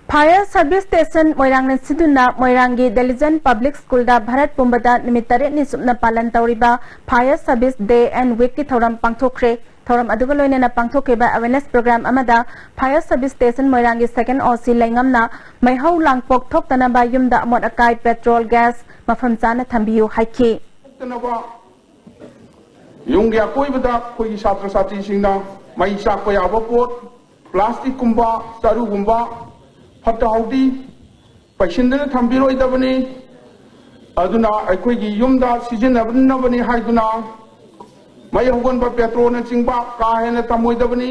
Fire Service Station ꯃꯣꯏꯔꯥꯡꯅ ꯁꯤꯟꯗꯨꯅ ꯃꯣꯏꯔꯥꯡꯒꯤ Diligent Public Schoolꯗ ꯚꯥꯔꯠ ꯄꯨꯝꯕꯗ ꯅꯨꯃꯤꯠ ꯇꯔꯦꯠꯅꯤ ꯆꯨꯞꯅ ꯄꯥꯂꯟ ꯇꯧꯔꯤꯕ Fire Service Day and Weekꯀꯤ ꯊꯧꯔꯝ ꯄꯥꯡꯊꯣꯛꯈ꯭ꯔꯦ꯫ ꯊꯧꯔꯝ ꯑꯗꯨꯒ ꯂꯣꯏꯅꯅ ꯄꯥꯡꯊꯣꯛꯈꯤꯕ awareness program ꯑꯃꯗ Fire Service Station ꯃꯣꯏꯔꯥꯡꯒꯤ second OC ꯂꯩꯉꯝꯅ ꯃꯩꯍꯧ ꯂꯥꯡꯄꯣꯛ ꯊꯣꯛꯇꯅꯕ ꯌꯨꯝꯗ ꯑꯃꯣꯠ ꯑꯀꯥꯏ, petrol, gas ꯃꯐꯝ ꯆꯥꯅ ꯊꯝꯕꯤꯌꯨ ꯍꯥꯏꯈꯤ꯫ ꯌꯨꯝꯒꯤ ꯑꯀꯣꯏꯕꯗ ꯑꯩꯈꯣꯏꯒꯤ ꯁꯥꯇ꯭ꯔ ꯁꯥꯇ꯭ꯔꯤꯁꯤꯡꯅ ꯃꯩ ꯆꯥꯛꯄ ꯌꯥꯕ ꯄꯣꯠ, plasticꯀꯨꯝꯕ, ꯆꯔꯨꯒꯨꯝꯕ ꯐꯠꯇ ꯍꯥꯎꯗꯤ ꯄꯩꯁꯤꯟꯗꯨꯅ ꯊꯝꯕꯤꯔꯣꯏꯗꯕꯅꯤ꯫ ꯑꯗꯨꯅ ꯑꯩꯈꯣꯏꯒꯤ ꯌꯨꯝꯗ ꯁꯤꯖꯤꯟꯅꯅꯕꯅꯤ ꯍꯥꯏꯗꯨꯅ ꯃꯩ ꯍꯧꯒꯟꯕ petrolꯅꯆꯤꯡꯕ ꯀꯥ ꯍꯦꯟꯅ ꯊꯝꯃꯣꯏꯗꯕꯅꯤ꯫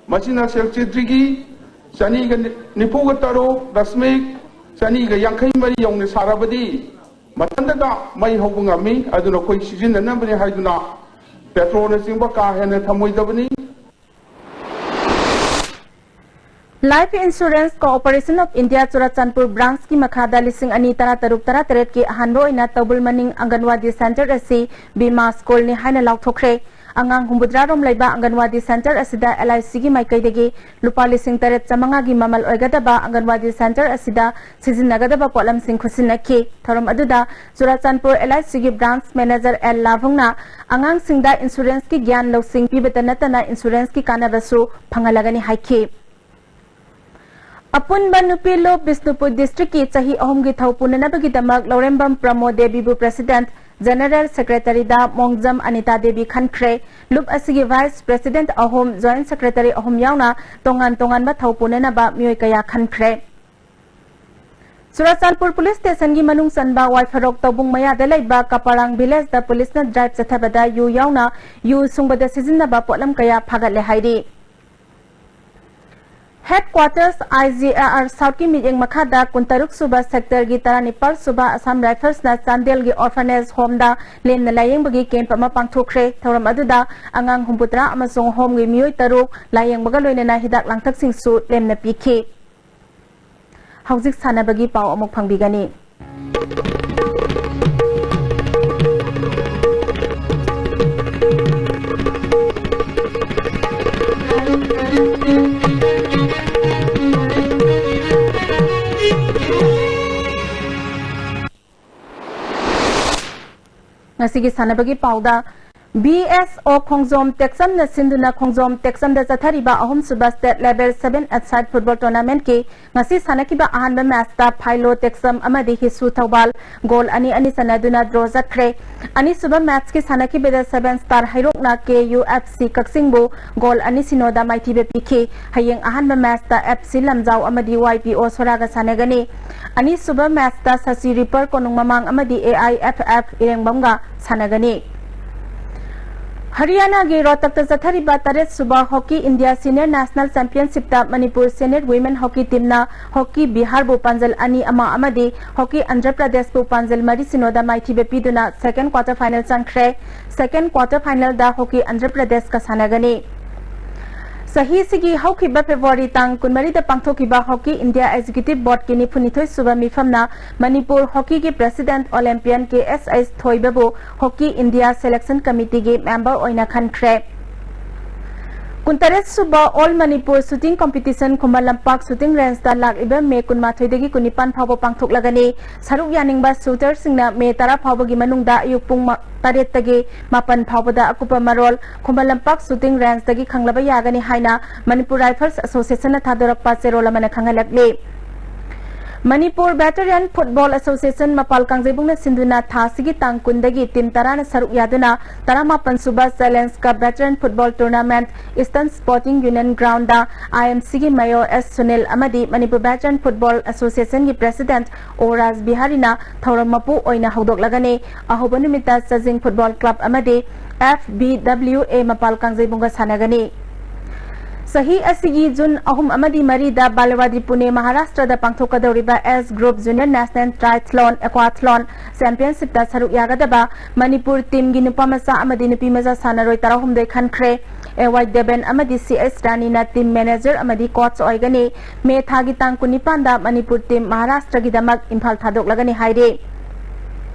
ꯃꯁꯤꯅ ꯁꯦꯜ ꯆꯤꯇ꯭ꯔꯤꯒꯤ ꯆꯅꯤꯒ ꯅꯤꯐꯨꯒ ꯇꯔꯨꯛ ꯗꯁꯃꯤꯛ ꯆꯅꯤꯒ ꯌꯥꯡꯈꯩ ꯃꯔꯤ ꯌꯧꯅ ꯁꯥꯔꯕꯗꯤ ꯃꯊꯟꯇꯗ ꯃꯩ ꯍꯧꯕ ꯉꯝꯃꯤ꯫ ꯑꯗꯨꯅ ꯑꯩꯈꯣꯏ ꯁꯤꯖꯤꯟꯅꯅꯕꯅꯤ ꯍꯥꯏꯗꯨꯅ petrolꯅꯆꯤꯡꯕ ꯀꯥ ꯍꯦꯟꯅ ꯊꯝꯃꯣꯏꯗꯕꯅꯤ꯫ Life Insurance Corporation of India Churachandpur branchꯀꯤ ꯃꯈꯥꯗ ꯂꯤꯁꯤꯡ ꯑꯅꯤ ꯇꯔꯥꯇꯔꯨꯛ ꯇꯔꯥꯇꯔꯦꯠꯀꯤ ꯑꯍꯥꯟꯕ ꯑꯣꯏꯅ ꯇꯧꯕꯜ ꯃꯅꯤꯡ ꯑꯪꯒꯟꯋꯥꯗꯤ center ꯑꯁꯤ Bima Schoolꯅꯤ ꯍꯥꯏꯅ ꯂꯥꯎꯊꯣꯛꯈ꯭ꯔꯦ꯫ ꯑꯉꯥꯡ ꯍꯨꯝꯐꯨꯇꯔꯥ ꯔꯣꯝ ꯂꯩꯕ ꯑꯪꯒꯟꯋꯥꯗꯤ center ꯑꯁꯤꯗ LICꯒꯤ ꯃꯥꯏꯀꯩꯗꯒꯤ ꯂꯨꯄꯥ ꯂꯤꯁꯤꯡ ꯇꯔꯦꯠ ꯆꯥꯃꯉꯥꯒꯤ ꯃꯃꯜ ꯑꯣꯏꯒꯗꯕ ꯑꯪꯒꯟꯋꯥꯗꯤ center ꯑꯁꯤꯗ ꯁꯤꯖꯤꯟꯅꯒꯗꯕ ꯄꯣꯠꯂꯝꯁꯤꯡ ꯈꯨꯠꯁꯤꯟꯅꯈꯤ꯫ ꯊꯧꯔꯝ ꯑꯗꯨꯗ ꯆꯨꯔꯥꯆꯥꯟꯄꯨꯔ LICꯒꯤ branch manager L ꯂꯥꯚꯨꯡꯅ ꯑꯉꯥꯡꯁꯤꯡꯗ insuranceꯀꯤ ꯒ꯭ꯌꯥꯟ ꯂꯧꯁꯤꯡ ꯄꯤꯕꯇ ꯅꯠꯇꯅ insuranceꯀꯤ ꯀꯥꯟꯅꯕꯁꯨ ꯐꯪꯍꯜꯂꯒꯅꯤ ꯍꯥꯏꯈꯤ꯫ ꯑꯄꯨꯟꯕ ꯅꯨꯄꯤ ꯂꯨꯞ ꯕꯤꯁꯅꯨꯄꯨꯔ districtꯀꯤ ꯆꯍꯤ ꯑꯍꯨꯝꯒꯤ ꯊꯧ ꯄꯨꯅꯅꯕꯒꯤꯗꯃꯛ ꯂꯧꯔꯦꯝꯕꯝ ꯄ꯭ꯔꯃꯣꯗ ꯗꯦꯕꯤꯕꯨ president, general secretaryꯗ ꯃꯣꯡꯖꯝ ꯑꯅꯤꯇꯥ ꯗꯦꯕꯤ ꯈꯟꯈ꯭ꯔꯦ꯫ ꯂꯨꯞ ꯑꯁꯤꯒꯤ vice president ꯑꯍꯨꯝ, joint secretary ꯑꯍꯨꯝ ꯌꯥꯎꯅ ꯇꯣꯉꯥꯟ ꯇꯣꯉꯥꯟꯕ ꯊꯧ ꯄꯨꯅꯅꯕ ꯃꯤꯑꯣꯏ ꯀꯌꯥ ꯈꯟꯈ꯭ꯔꯦ꯫ ꯆꯨꯔꯥꯆꯥꯟꯄꯨꯔ police stationꯒꯤ ꯃꯅꯨꯡ ꯆꯟꯕ ꯋꯥꯏꯐꯔꯣꯛ ꯇꯧꯕꯨꯡ ꯃꯌꯥꯗ ꯂꯩꯕ ꯀꯄꯥꯔꯥꯡ villageꯗ policeꯅ drive ꯆꯠꯊꯕꯗ ꯌꯨ ꯌꯥꯎꯅ ꯌꯨ ꯁꯨꯡꯕꯗ ꯁꯤꯖꯤꯟꯅꯕ ꯄꯣꯠꯂꯝ ꯀꯌꯥ ꯐꯥꯒꯠꯂꯦ ꯍꯥꯏꯔꯤ꯫ Headquarters IGRR Southꯀꯤ ꯃꯤꯠꯌꯦꯡ ꯃꯈꯥꯗ ꯀꯨꯟꯇꯔꯨꯛ ꯁꯨꯕ sectorꯒꯤ ꯇꯔꯥꯅꯤꯄꯥꯜ ꯁꯨꯕ Assam Riflesꯅ ꯆꯥꯟꯗꯦꯜꯒꯤ orphanage homeꯗ ꯂꯦꯝꯅ ꯂꯥꯌꯦꯡꯕꯒꯤ camp ꯑꯃ ꯄꯥꯡꯊꯣꯛꯈ꯭ꯔꯦ꯫ ꯊꯧꯔꯝ ꯑꯗꯨꯗ ꯑꯉꯥꯡ ꯍꯨꯝꯐꯨꯇꯔꯥ ꯑꯃꯁꯨꯡ homeꯒꯤ ꯃꯤꯑꯣꯏ ꯇꯔꯨꯛ ꯂꯥꯌꯦꯡꯕꯒ ꯂꯣꯏꯅꯅ ꯍꯤꯗꯥꯛ ꯂꯥꯡꯊꯛꯁꯤꯡꯁꯨ ꯂꯦꯝꯅ ꯄꯤꯈꯤ꯫ ꯍꯧꯖꯤꯛ ꯁꯥꯟꯅꯕꯒꯤ ꯄꯥꯎ ꯑꯃꯨꯛ ꯐꯪꯕꯤꯒꯅꯤ꯫ ꯉꯁꯤꯒꯤ ꯁꯥꯟꯅꯕꯒꯤ ꯄꯥꯎꯗ, ꯕꯤ ꯑꯦꯁ ꯑꯣ ꯈꯣꯡꯖꯣꯝ ꯇꯦꯛꯆꯝꯅ ꯁꯤꯟꯗꯨꯅ ꯈꯣꯡꯖꯣꯝ ꯇꯦꯛꯆꯝꯗ ꯆꯠꯊꯔꯤꯕ ꯑꯍꯨꯝꯁꯨꯕ State Level Seven A-side Football Tournament-ꯀꯤ ꯉꯁꯤ ꯁꯥꯟꯅꯈꯤꯕ ꯑꯍꯥꯟꯕ match-ꯇ ꯐꯥꯏꯂꯣ ꯇꯦꯛꯆꯝ ꯑꯃꯗꯤ ꯍꯤꯁꯨ ꯊꯧꯕꯥꯜ goal ꯑꯅꯤ ꯑꯅꯤ ꯆꯟꯅꯗꯨꯅ draw ꯆꯠꯈ꯭ꯔꯦ꯫ ꯑꯅꯤꯁꯨꯕ match-ꯀꯤ ꯁꯥꯟꯅꯈꯤꯕꯗ Seven Star ꯍꯩꯔꯣꯛꯅ ꯀꯦ ꯌꯨ ꯑꯦꯐ ꯁꯤ ꯀꯛꯆꯤꯡꯕꯨ goal ꯑꯅꯤ ꯁꯤꯅꯣꯗ ꯃꯥꯏꯊꯤꯕ ꯄꯤꯈꯤ꯫ ꯍꯌꯦꯡ ꯑꯍꯥꯟꯕ match-ꯇ ꯑꯦꯐ ꯁꯤ ꯂꯝꯖꯥꯎ ꯑꯃꯗꯤ ꯋꯥꯏ ꯄꯤ ꯑꯣ ꯁꯣꯔꯥꯒ ꯁꯥꯟꯅꯒꯅꯤ꯫ ꯑꯅꯤꯁꯨꯕ match-ꯇ ꯁꯁꯤ ꯔꯤꯄꯔ ꯀꯣꯅꯨꯡ ꯃꯃꯥꯡ ꯑꯃꯗꯤ ꯑꯦ ꯑꯥꯏ ꯑꯦꯐ ꯑꯦꯐ ꯏꯔꯦꯡꯕꯝꯒ ꯁꯥꯟꯅꯒꯅꯤ꯫ ꯍꯔꯤꯌꯥꯅꯥꯒꯤ ꯔꯣꯍꯇꯛꯇ ꯆꯠꯊꯔꯤꯕ ꯇꯔꯦꯠ ꯁꯨꯕ Hockey India Senior National Championship-ꯇ Manipur Senior Women Hockey Team-ꯅ Hockey Bihar-ꯕꯨ ꯄꯥꯟꯖꯜ ꯑꯅꯤ ꯑꯃ ꯑꯃꯗꯤ Hockey Andhra Pradesh-ꯕꯨ ꯄꯥꯟꯖꯜ ꯃꯔꯤ ꯁꯤꯅꯣꯗ ꯃꯥꯏꯊꯤꯕ ꯄꯤꯗꯨꯅ second quarter final ꯆꯪꯈ꯭ꯔꯦ꯫ Second quarter final-ꯗ Hockey Andhra Pradesh-ꯀ ꯁꯥꯟꯅꯒꯅꯤ꯫ ꯆꯍꯤꯁꯤꯒꯤ ꯍꯧꯈꯤꯕ February ꯇꯥꯡ ꯀꯨꯟꯃꯔꯤꯗ ꯄꯥꯡꯊꯣꯛꯈꯤꯕ Hockey India Executive Board-ꯀꯤ ꯅꯤꯐꯨꯅꯤꯊꯣꯏ ꯁꯨꯕ ꯃꯤꯐꯝꯅ ꯃꯅꯤꯄꯨꯔ Hockey-ꯒꯤ President Olympian K S H ꯊꯣꯏꯕꯕꯨ Hockey India Selection Committee-ꯒꯤ member ꯑꯣꯏꯅ ꯈꯟꯈ꯭ꯔꯦ꯫ ꯀꯨꯟꯇꯔꯦꯠ ꯁꯨꯕ All Manipur Shooting Competition Khuman Lampak Shooting Range-ꯇ ꯂꯥꯛꯂꯤꯕ ꯃꯦ ꯀꯨꯟꯃꯥꯊꯣꯏꯗꯒꯤ ꯀꯨꯟꯅꯤꯄꯥꯟ ꯐꯥꯎꯕ ꯄꯥꯡꯊꯣꯛꯂꯒꯅꯤ꯫ ꯁꯔꯨꯛ ꯌꯥꯅꯤꯡꯕ shooter-ꯁꯤꯡꯅ ꯃꯦ ꯇꯔꯥ ꯐꯥꯎꯕꯒꯤ ꯃꯅꯨꯡꯗ ꯑꯌꯨꯛ ꯄꯨꯡ ꯃ-, ꯇꯔꯦꯠꯇꯒꯤ ꯃꯥꯄꯟ ꯐꯥꯎꯕꯗ ꯑꯀꯨꯞꯄ ꯃꯔꯣꯜ ꯈꯨꯃꯟ ꯂꯝꯄꯥꯛ Shooting Range-ꯇꯒꯤ ꯈꯪꯂꯕ ꯌꯥꯒꯅꯤ ꯍꯥꯏꯅ Manipur Rifles Association-ꯅ ꯊꯥꯗꯣꯔꯛꯄ ꯆꯦꯔꯣꯜ ꯑꯃꯅ ꯈꯪꯍꯜꯂꯛꯂꯤ꯫ Manipur Veteran Football Association ꯃꯄꯥꯜ ꯀꯥꯡꯖꯩꯕꯨꯡꯅ ꯁꯤꯟꯗꯨꯅ ꯊꯥ ꯑꯁꯤꯒꯤ ꯇꯥꯡ ꯀꯨꯟꯗꯒꯤ team ꯇꯔꯥꯅ ꯁꯔꯨꯛ ꯌꯥꯗꯨꯅ ꯇꯔꯥꯃꯥꯄꯟ ꯁꯨꯕ Challenge Cup Veteran Football Tournament Eastern Sporting Union Ground-ꯗ ꯑꯥꯏ ꯑꯦꯝ ꯁꯤꯒꯤ ꯃꯦꯌꯣꯔ ꯑꯦꯁ ꯁꯨꯅꯤꯜ ꯑꯃꯗꯤ Manipur Veteran Football Association-ꯒꯤ President ꯑꯣ ꯔꯥꯖ ꯕꯤꯍꯥꯔꯤꯅ ꯊꯧꯔꯝ ꯃꯄꯨ ꯑꯣꯏꯅ ꯍꯧꯗꯣꯛꯂꯒꯅꯤ꯫ ꯑꯍꯧꯕ ꯅꯨꯃꯤꯠꯇ ꯆꯥꯖꯤꯡ Football Club ꯑꯃꯗꯤ ꯑꯦꯐ ꯕꯤ ꯗꯕ꯭ꯂꯤꯎ ꯑꯦ ꯃꯄꯥꯜ ꯀꯥꯡꯖꯩꯕꯨꯡꯒ ꯁꯥꯟꯅꯒꯅꯤ꯫ ꯆꯍꯤ ꯑꯁꯤꯒꯤ ꯖꯨꯟ ꯑꯍꯨꯝ ꯑꯃꯗꯤ ꯃꯔꯤꯗ ꯕꯥꯂꯦꯋꯥꯗꯤ, ꯄꯨꯅꯦ, ꯃꯍꯥꯔꯥꯁꯇ꯭ꯔꯗ ꯄꯥꯡꯊꯣꯛꯀꯗꯧꯔꯤꯕ Age Group Junior National Triathlon Aquathlon Championship-ꯇ ꯁꯔꯨꯛ ꯌꯥꯒꯗꯕ ꯃꯅꯤꯄꯨꯔ team-ꯒꯤ ꯅꯨꯄꯥ ꯃꯆꯥ ꯑꯃꯗꯤ ꯅꯨꯄꯤ ꯃꯆꯥ ꯁꯥꯟꯅꯔꯣꯏ ꯇꯔꯥꯍꯨꯝꯗꯣꯏ ꯈꯟꯈ꯭ꯔꯦ꯫ ꯑꯦ ꯋꯥꯏ ꯗꯦꯕꯦꯟ ꯑꯃꯗꯤ ꯁꯤ ꯑꯩꯆ ꯔꯥꯅꯤꯅ team manager ꯑꯃꯗꯤ coach ꯑꯣꯏꯒꯅꯤ꯫ ꯃꯦ ꯊꯥꯒꯤ ꯇꯥꯡ ꯀꯨꯟꯅꯤꯄꯥꯟꯗ ꯃꯅꯤꯄꯨꯔ team ꯃꯍꯥꯔꯥꯁꯇ꯭ꯔꯒꯤꯗꯃꯛ ꯏꯝꯐꯥꯜ ꯊꯥꯗꯣꯛꯂꯒꯅꯤ ꯍꯥꯏꯔꯤ꯫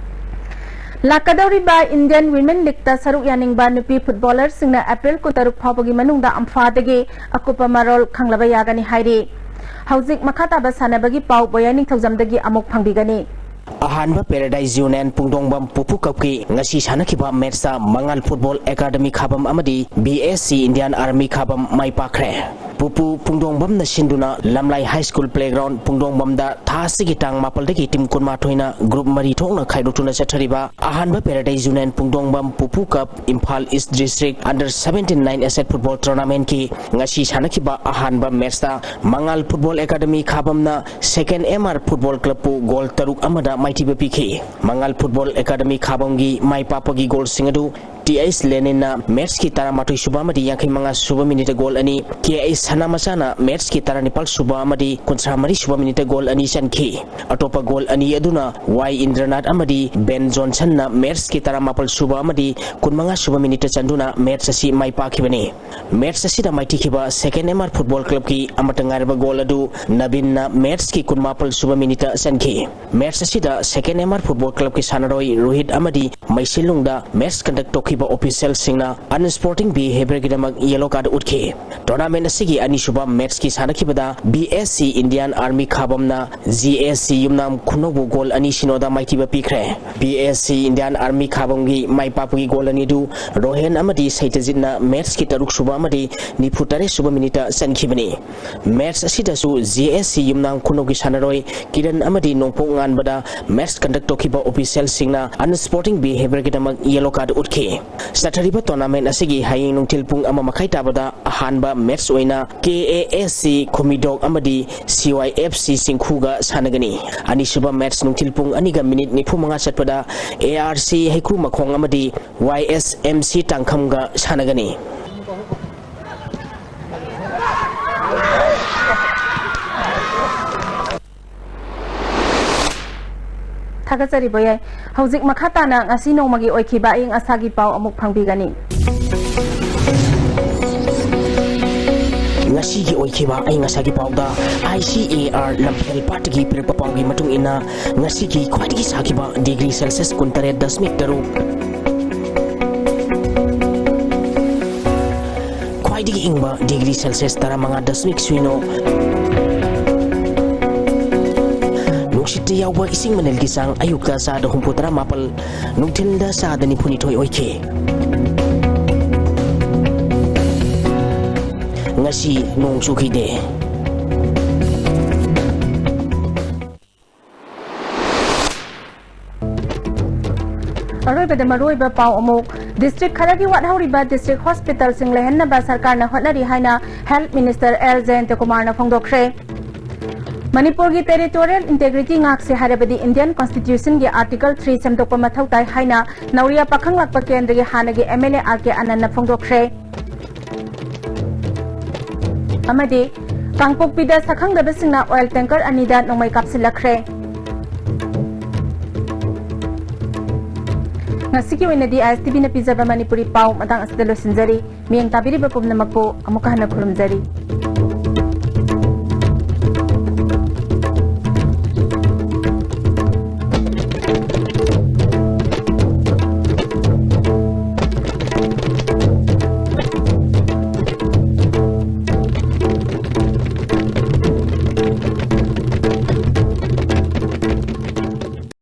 ꯂꯥꯛꯀꯗꯧꯔꯤꯕ Indian Women League-ꯇ ꯁꯔꯨꯛ ꯌꯥꯅꯤꯡꯕ ꯅꯨꯄꯤ footballer-ꯁꯤꯡꯅ ꯑꯦꯄ꯭ꯔꯤꯜ ꯀꯨꯟꯇꯔꯨꯛ ꯐꯥꯎꯕꯒꯤ ꯃꯅꯨꯡꯗ ꯑꯝꯐꯥꯗꯒꯤ ꯑꯀꯨꯞꯄ ꯃꯔꯣꯜ ꯈꯪꯂꯕ ꯌꯥꯒꯅꯤ ꯍꯥꯏꯔꯤ꯫ ꯍꯧꯖꯤꯛ ꯃꯈꯥ ꯇꯥꯕ ꯁꯥꯟꯅꯕꯒꯤ ꯄꯥꯎ ꯕꯣꯌꯥꯏ ꯅꯤꯡꯊꯧꯖꯝꯗꯒꯤ ꯑꯃꯨꯛ ꯐꯪꯕꯤꯒꯅꯤ꯫ ꯑꯍꯥꯟꯕ Paradise Union ꯄꯨꯡꯗꯣꯡꯕꯝ ꯄꯨꯄꯨ ꯀꯞꯀꯤ ꯉꯁꯤ ꯁꯥꯟꯅꯈꯤꯕ ꯃꯦꯠꯁꯇ ꯃꯉꯥꯜ ꯐꯨꯠꯕꯣꯜ ꯑꯦꯀꯥꯗꯃꯤ ꯈꯥꯕꯝ ꯑꯃꯗꯤ BSC Indian Army ꯈꯥꯕꯝ ꯃꯥꯏ ꯄꯥꯛꯈ꯭ꯔꯦ꯫ ꯄꯨꯄꯨ ꯄꯨꯡꯗꯣꯡꯕꯝꯅ ꯁꯤꯟꯗꯨꯅ ꯂꯝꯂꯥꯏ ꯍꯥꯏ ꯁ꯭ꯀꯨꯜ ꯄ꯭ꯂꯦꯒ꯭ꯔꯥꯎꯟ ꯄꯨꯡꯗꯣꯡꯕꯝꯗ ꯊꯥ ꯑꯁꯤꯒꯤ ꯇꯥꯡ ꯃꯥꯄꯜꯗꯒꯤ ꯇꯤꯝ ꯀꯨꯟꯃꯥꯊꯣꯏꯅ ꯒ꯭ꯔꯨꯞ ꯃꯔꯤ ꯊꯣꯛꯅ ꯈꯥꯏꯗꯣꯛꯇꯨꯅ ꯆꯠꯊꯔꯤꯕ ꯑꯍꯥꯟꯕ Paradise Union ꯄꯨꯡꯗꯣꯡꯕꯝ ꯄꯨꯄꯨ cup Imphal east district under seventeen nine a side football ꯇꯣꯔꯅꯥꯃꯦꯟꯠꯀꯤ ꯉꯁꯤ ꯁꯥꯟꯅꯈꯤꯕ ꯑꯍꯥꯟꯕ ꯃꯦꯠꯁꯇ ꯃꯉꯥꯜ ꯐꯨꯠꯕꯣꯜ ꯑꯦꯀꯥꯗꯃꯤ ꯈꯥꯕꯝꯅ ꯁꯦꯀꯦꯟ MR ꯐꯨꯠꯕꯣꯜ ꯀ꯭ꯂꯕꯄꯨ ꯒꯣꯜ ꯇꯔꯨꯛ ꯑꯃꯗ ꯃꯥꯏꯊꯤꯕ ꯄꯤꯈꯤ꯫ ꯃꯉꯥꯜ ꯐꯨꯠꯕꯣꯜ ꯑꯦꯀꯥꯗꯃꯤ ꯈꯥꯕꯝꯒꯤ ꯃꯥꯏ ꯄꯥꯛꯄꯒꯤ ꯒꯣꯜꯁꯤꯡ ꯑꯗꯨ T H ꯂꯦꯅꯤꯟꯅ ꯃꯦꯠꯁꯀꯤ ꯇꯔꯥꯃꯥꯊꯣꯏ ꯁꯨꯕ ꯑꯃꯗꯤ ꯌꯥꯡꯈꯩ ꯃꯉꯥ ꯁꯨꯕ ꯃꯤꯅꯤꯠꯇ ꯒꯣꯜ ꯑꯅꯤ, K H ꯁꯅꯥꯃꯆꯥꯅ ꯃꯦꯠꯁꯀꯤ ꯇꯔꯥꯅꯤꯄꯥꯜ ꯁꯨꯕ ꯑꯃꯗꯤ ꯀꯨꯟꯊ꯭ꯔꯥ ꯃꯔꯤ ꯁꯨꯕ ꯃꯤꯅꯤꯠꯇ ꯒꯣꯜ ꯑꯅꯤ ꯆꯟꯈꯤ꯫ ꯑꯇꯣꯞꯄ ꯒꯣꯜ ꯑꯅꯤ ꯑꯗꯨꯅ Y ꯏꯟꯗ꯭ꯔꯅꯥꯊ ꯑꯃꯗꯤ Ben ꯖꯣꯟꯁꯟꯅ ꯃꯦꯠꯁꯀꯤ ꯇꯔꯥꯃꯥꯄꯜ ꯁꯨꯕ ꯑꯃꯗꯤ ꯀꯨꯟꯃꯉꯥ ꯁꯨꯕ ꯃꯤꯅꯤꯠꯇ ꯆꯟꯗꯨꯅ ꯃꯦꯠꯁ ꯑꯁꯤ ꯃꯥꯏ ꯄꯥꯛꯈꯤꯕꯅꯤ꯫ ꯃꯦꯠꯁ ꯑꯁꯤꯗ ꯃꯥꯏꯊꯤꯈꯤꯕ ꯁꯦꯀꯦꯟ MR ꯐꯨꯠꯕꯣꯜ ꯀ꯭ꯂꯕꯀꯤ ꯑꯃꯠꯇ ꯉꯥꯏꯔꯕ ꯒꯣꯜ ꯑꯗꯨ ꯅꯕꯤꯟꯅ ꯃꯦꯠꯁꯀꯤ ꯀꯨꯟꯃꯥꯄꯜ ꯁꯨꯕ ꯃꯤꯅꯤꯠꯇ ꯆꯟꯈꯤ꯫ ꯃꯦꯠꯁ ꯑꯁꯤꯗ ꯁꯦꯀꯦꯟ MR ꯐꯨꯠꯕꯣꯜ ꯀ꯭ꯂꯕꯀꯤ ꯁꯥꯟꯅꯔꯣꯏ ꯔꯣꯍꯤꯠ ꯑꯃꯗꯤ ꯃꯩꯁꯤꯂꯨꯡꯗ ꯃꯦꯠꯁ ꯀꯟꯗꯛ ꯇꯧꯈꯤꯕ ꯑꯣꯐꯤꯁꯤꯌꯦꯜꯁꯤꯡꯅ ꯑꯟꯁ꯭ꯄꯣꯔꯇꯤꯡ ꯕꯤꯍꯦꯕꯤꯌꯔꯒꯤꯗꯃꯛ ꯌꯦꯂꯣ ꯀꯥꯔꯗ ꯎꯠꯈꯤ꯫ ꯇꯣꯔꯅꯥꯃꯦꯟꯠ ꯑꯁꯤꯒꯤ ꯑꯅꯤꯁꯨꯕ ꯃꯦꯠꯁꯀꯤ ꯁꯥꯟꯅꯈꯤꯕꯗ BSC Indian Army ꯈꯥꯕꯝꯅ GSC ꯌꯨꯝꯅꯥꯝ ꯈꯨꯅꯧꯕꯨ ꯒꯣꯜ ꯑꯅꯤ ꯁꯤꯅꯣꯗ ꯃꯥꯏꯊꯤꯕ ꯄꯤꯈ꯭ꯔꯦ꯫ BSC Indian Army ꯈꯥꯕꯝꯒꯤ ꯃꯥꯏ ꯄꯥꯛꯄꯒꯤ ꯒꯣꯜ ꯑꯅꯤꯗꯨ ꯔꯣꯍꯦꯟ ꯑꯃꯗꯤ ꯁꯩꯇꯖꯤꯠꯅ ꯃꯦꯠꯁꯀꯤ ꯇꯔꯨꯛ ꯁꯨꯕ ꯑꯃꯗꯤ ꯅꯤꯐꯨ ꯇꯔꯦꯠ ꯁꯨꯕ ꯃꯤꯅꯤꯠꯇ ꯆꯟꯈꯤꯕꯅꯤ꯫ ꯃꯦꯠꯁ ꯑꯁꯤꯗꯁꯨ GSC ꯌꯨꯝꯅꯥꯝ ꯈꯨꯅꯧꯒꯤ ꯁꯥꯟꯅꯔꯣꯏ ꯀꯤꯔꯟ ꯑꯃꯗꯤ ꯅꯣꯡꯄꯣꯛ ꯉꯥꯟꯕꯗ ꯃꯦꯠꯁ ꯀꯟꯗꯛ ꯇꯧꯈꯤꯕ ꯑꯣꯐꯤꯁꯤꯌꯦꯜꯁꯤꯡꯅ ꯑꯟꯁ꯭ꯄꯣꯔꯇꯤꯡ ꯕꯤꯍꯦꯕꯤꯌꯔꯒꯤꯗꯃꯛ ꯌꯦꯂꯣ ꯀꯥꯔꯗ ꯎꯠꯈꯤ꯫ ꯆꯠꯊꯔꯤꯕ ꯇꯣꯔꯅꯥꯃꯦꯟꯠ ꯑꯁꯤꯒꯤ ꯍꯌꯦꯡ ꯅꯨꯡꯊꯤꯜ ꯄꯨꯡ ꯑꯃ ꯃꯈꯥꯏ ꯇꯥꯕꯗ ꯑꯍꯥꯟꯕ ꯃꯦꯠꯁ ꯑꯣꯏꯅ KAAC ꯈꯨꯃꯤꯗꯣꯛ ꯑꯃꯗꯤ CYFC ꯆꯤꯡꯈꯨꯒ ꯁꯥꯟꯅꯒꯅꯤ꯫ ꯑꯅꯤꯁꯨꯕ ꯃꯦꯠꯁ ꯅꯨꯡꯊꯤꯜ ꯄꯨꯡ ꯑꯅꯤꯒ ꯃꯤꯅꯤꯠ ꯅꯤꯐꯨ ꯃꯉꯥ ꯆꯠꯄꯗ ARC ꯍꯩꯀ꯭ꯔꯨ ꯃꯈꯣꯡ ꯑꯃꯗꯤ YSMC ꯇꯥꯡꯈꯝꯒ ꯁꯥꯟꯅꯒꯅꯤ꯫ ꯊꯥꯒꯠꯆꯔꯤ ꯕꯣꯌꯥꯏ꯫ ꯍꯧꯖꯤꯛ ꯃꯈꯥ ꯇꯥꯅ ꯉꯁꯤ ꯅꯣꯡꯃꯒꯤ ꯑꯣꯏꯈꯤꯕ ꯑꯏꯪ ꯑꯁꯥꯒꯤ ꯄꯥꯎ ꯑꯃꯨꯛ ꯐꯪꯕꯤꯒꯅꯤ꯫ ꯉꯁꯤꯒꯤ ꯑꯣꯏꯈꯤꯕ ꯑꯏꯪ ꯑꯁꯥꯒꯤ ꯄꯥꯎꯗ ICAR ꯂꯝꯐꯦꯜ ꯄꯥꯠꯇꯒꯤ ꯄꯤꯔꯛꯄ ꯄꯥꯎꯒꯤ ꯃꯇꯨꯡ ꯏꯟꯅ, ꯉꯁꯤꯒꯤ ꯈ꯭ꯋꯥꯏꯗꯒꯤ ꯁꯥꯈꯤꯕ ꯗꯤꯒ꯭ꯔꯤ ꯁꯦꯜꯁꯤꯌꯁ ꯀꯨꯟꯇꯔꯦꯠ ꯗꯁꯃꯤꯛ ꯇꯔꯨꯛ, ꯈ꯭ꯋꯥꯏꯗꯒꯤ ꯏꯪꯕ ꯗꯤꯒ꯭ꯔꯤ ꯁꯦꯜꯁꯤꯌꯁ ꯇꯔꯥꯃꯉꯥ ꯗꯁꯃꯤꯛ ꯁꯤꯅꯣ, ꯅꯨꯡꯁꯤꯠꯇ ꯌꯥꯎꯕ ꯏꯁꯤꯡ ꯃꯅꯤꯜꯒꯤ ꯆꯥꯡ ꯑꯌꯨꯛꯇ ꯆꯥꯗ ꯍꯨꯝꯐꯨꯇꯔꯥ ꯃꯥꯄꯜ, ꯅꯨꯡꯊꯤꯜꯗ ꯆꯥꯗ ꯅꯤꯐꯨꯅꯤꯊꯣꯏ ꯑꯣꯏꯈꯤ꯫ ꯉꯁꯤ ꯅꯣꯡ ꯆꯨꯈꯤꯗꯦ꯫ ꯑꯔꯣꯏꯕꯗ ꯃꯔꯨꯑꯣꯏꯕ ꯄꯥꯎ ꯑꯃꯨꯛ꯫ ꯗꯤꯁꯇ꯭ꯔꯤꯛ ꯈꯔꯒꯤ ꯋꯥꯠꯍꯧꯔꯤꯕ ꯗꯤꯁꯇ꯭ꯔꯤꯛ ꯍꯣꯁꯄꯤꯇꯥꯜꯁꯤꯡ ꯂꯩꯍꯟꯅꯕ ꯁꯔꯀꯥꯔꯅ ꯍꯣꯠꯅꯔꯤ ꯍꯥꯏꯅ ꯍꯦꯜꯊ ꯃꯤꯅꯤꯁꯇꯔ ꯑꯦꯜ ꯖꯌꯟꯇꯀꯨꯃꯥꯔꯅ ꯐꯣꯡꯗꯣꯛꯈ꯭ꯔꯦ꯫ ꯃꯅꯤꯄꯨꯔꯒꯤ ꯇꯦꯔꯤꯇꯣꯔꯤꯌꯦꯜ ꯏꯟꯇꯦꯒ꯭ꯔꯤꯇꯤ ꯉꯥꯛꯁꯦ ꯍꯥꯏꯔꯕꯗꯤ ꯏꯟꯗꯤꯌꯟ ꯀꯣꯟꯁꯇꯤꯇ꯭ꯌꯨꯁꯟꯒꯤ ꯑꯥꯔꯇꯤꯀꯜ ꯊ꯭ꯔꯤ ꯁꯦꯝꯗꯣꯛꯄ ꯃꯊꯧ ꯇꯥꯏ ꯍꯥꯏꯅ ꯅꯧꯔꯤꯌꯥ ꯄꯥꯈꯪꯂꯥꯛꯄ ꯀꯦꯟꯗ꯭ꯔꯒꯤ ꯍꯥꯟꯅꯒꯤ ꯑꯦꯝ ꯑꯦꯜ ꯑꯦ ꯑꯥꯔ ꯀꯦ ꯑꯅꯟꯅ ꯐꯣꯡꯗꯣꯛꯈ꯭ꯔꯦ꯫ ꯑꯃꯗꯤ ꯀꯥꯡꯄꯣꯛꯄꯤꯗ ꯁꯛꯈꯪꯗꯕꯁꯤꯡꯅ ꯑꯣꯏꯜ ꯇꯦꯡꯀꯔ ꯑꯅꯤꯗ ꯅꯣꯡꯃꯩ ꯀꯥꯞꯁꯤꯜꯂꯛꯈ꯭ꯔꯦ꯫ ꯉꯁꯤꯒꯤ ꯑꯣꯏꯅꯗꯤ ꯑꯥꯏ ꯑꯦꯁ ꯇꯤ ꯚꯤꯅ ꯄꯤꯖꯕ ꯃꯅꯤꯄꯨꯔꯤ ꯄꯥꯎ ꯃꯇꯥꯡ ꯑꯁꯤꯗ ꯂꯣꯏꯁꯤꯟꯖꯔꯤ꯫ ꯃꯤꯠꯌꯦꯡ ꯇꯥꯕꯤꯔꯤꯕ ꯄꯨꯝꯅꯃꯛꯄꯨ ꯑꯃꯨꯛꯀ ꯍꯟꯅ ꯈꯨꯔꯨꯝꯖꯔꯤ꯫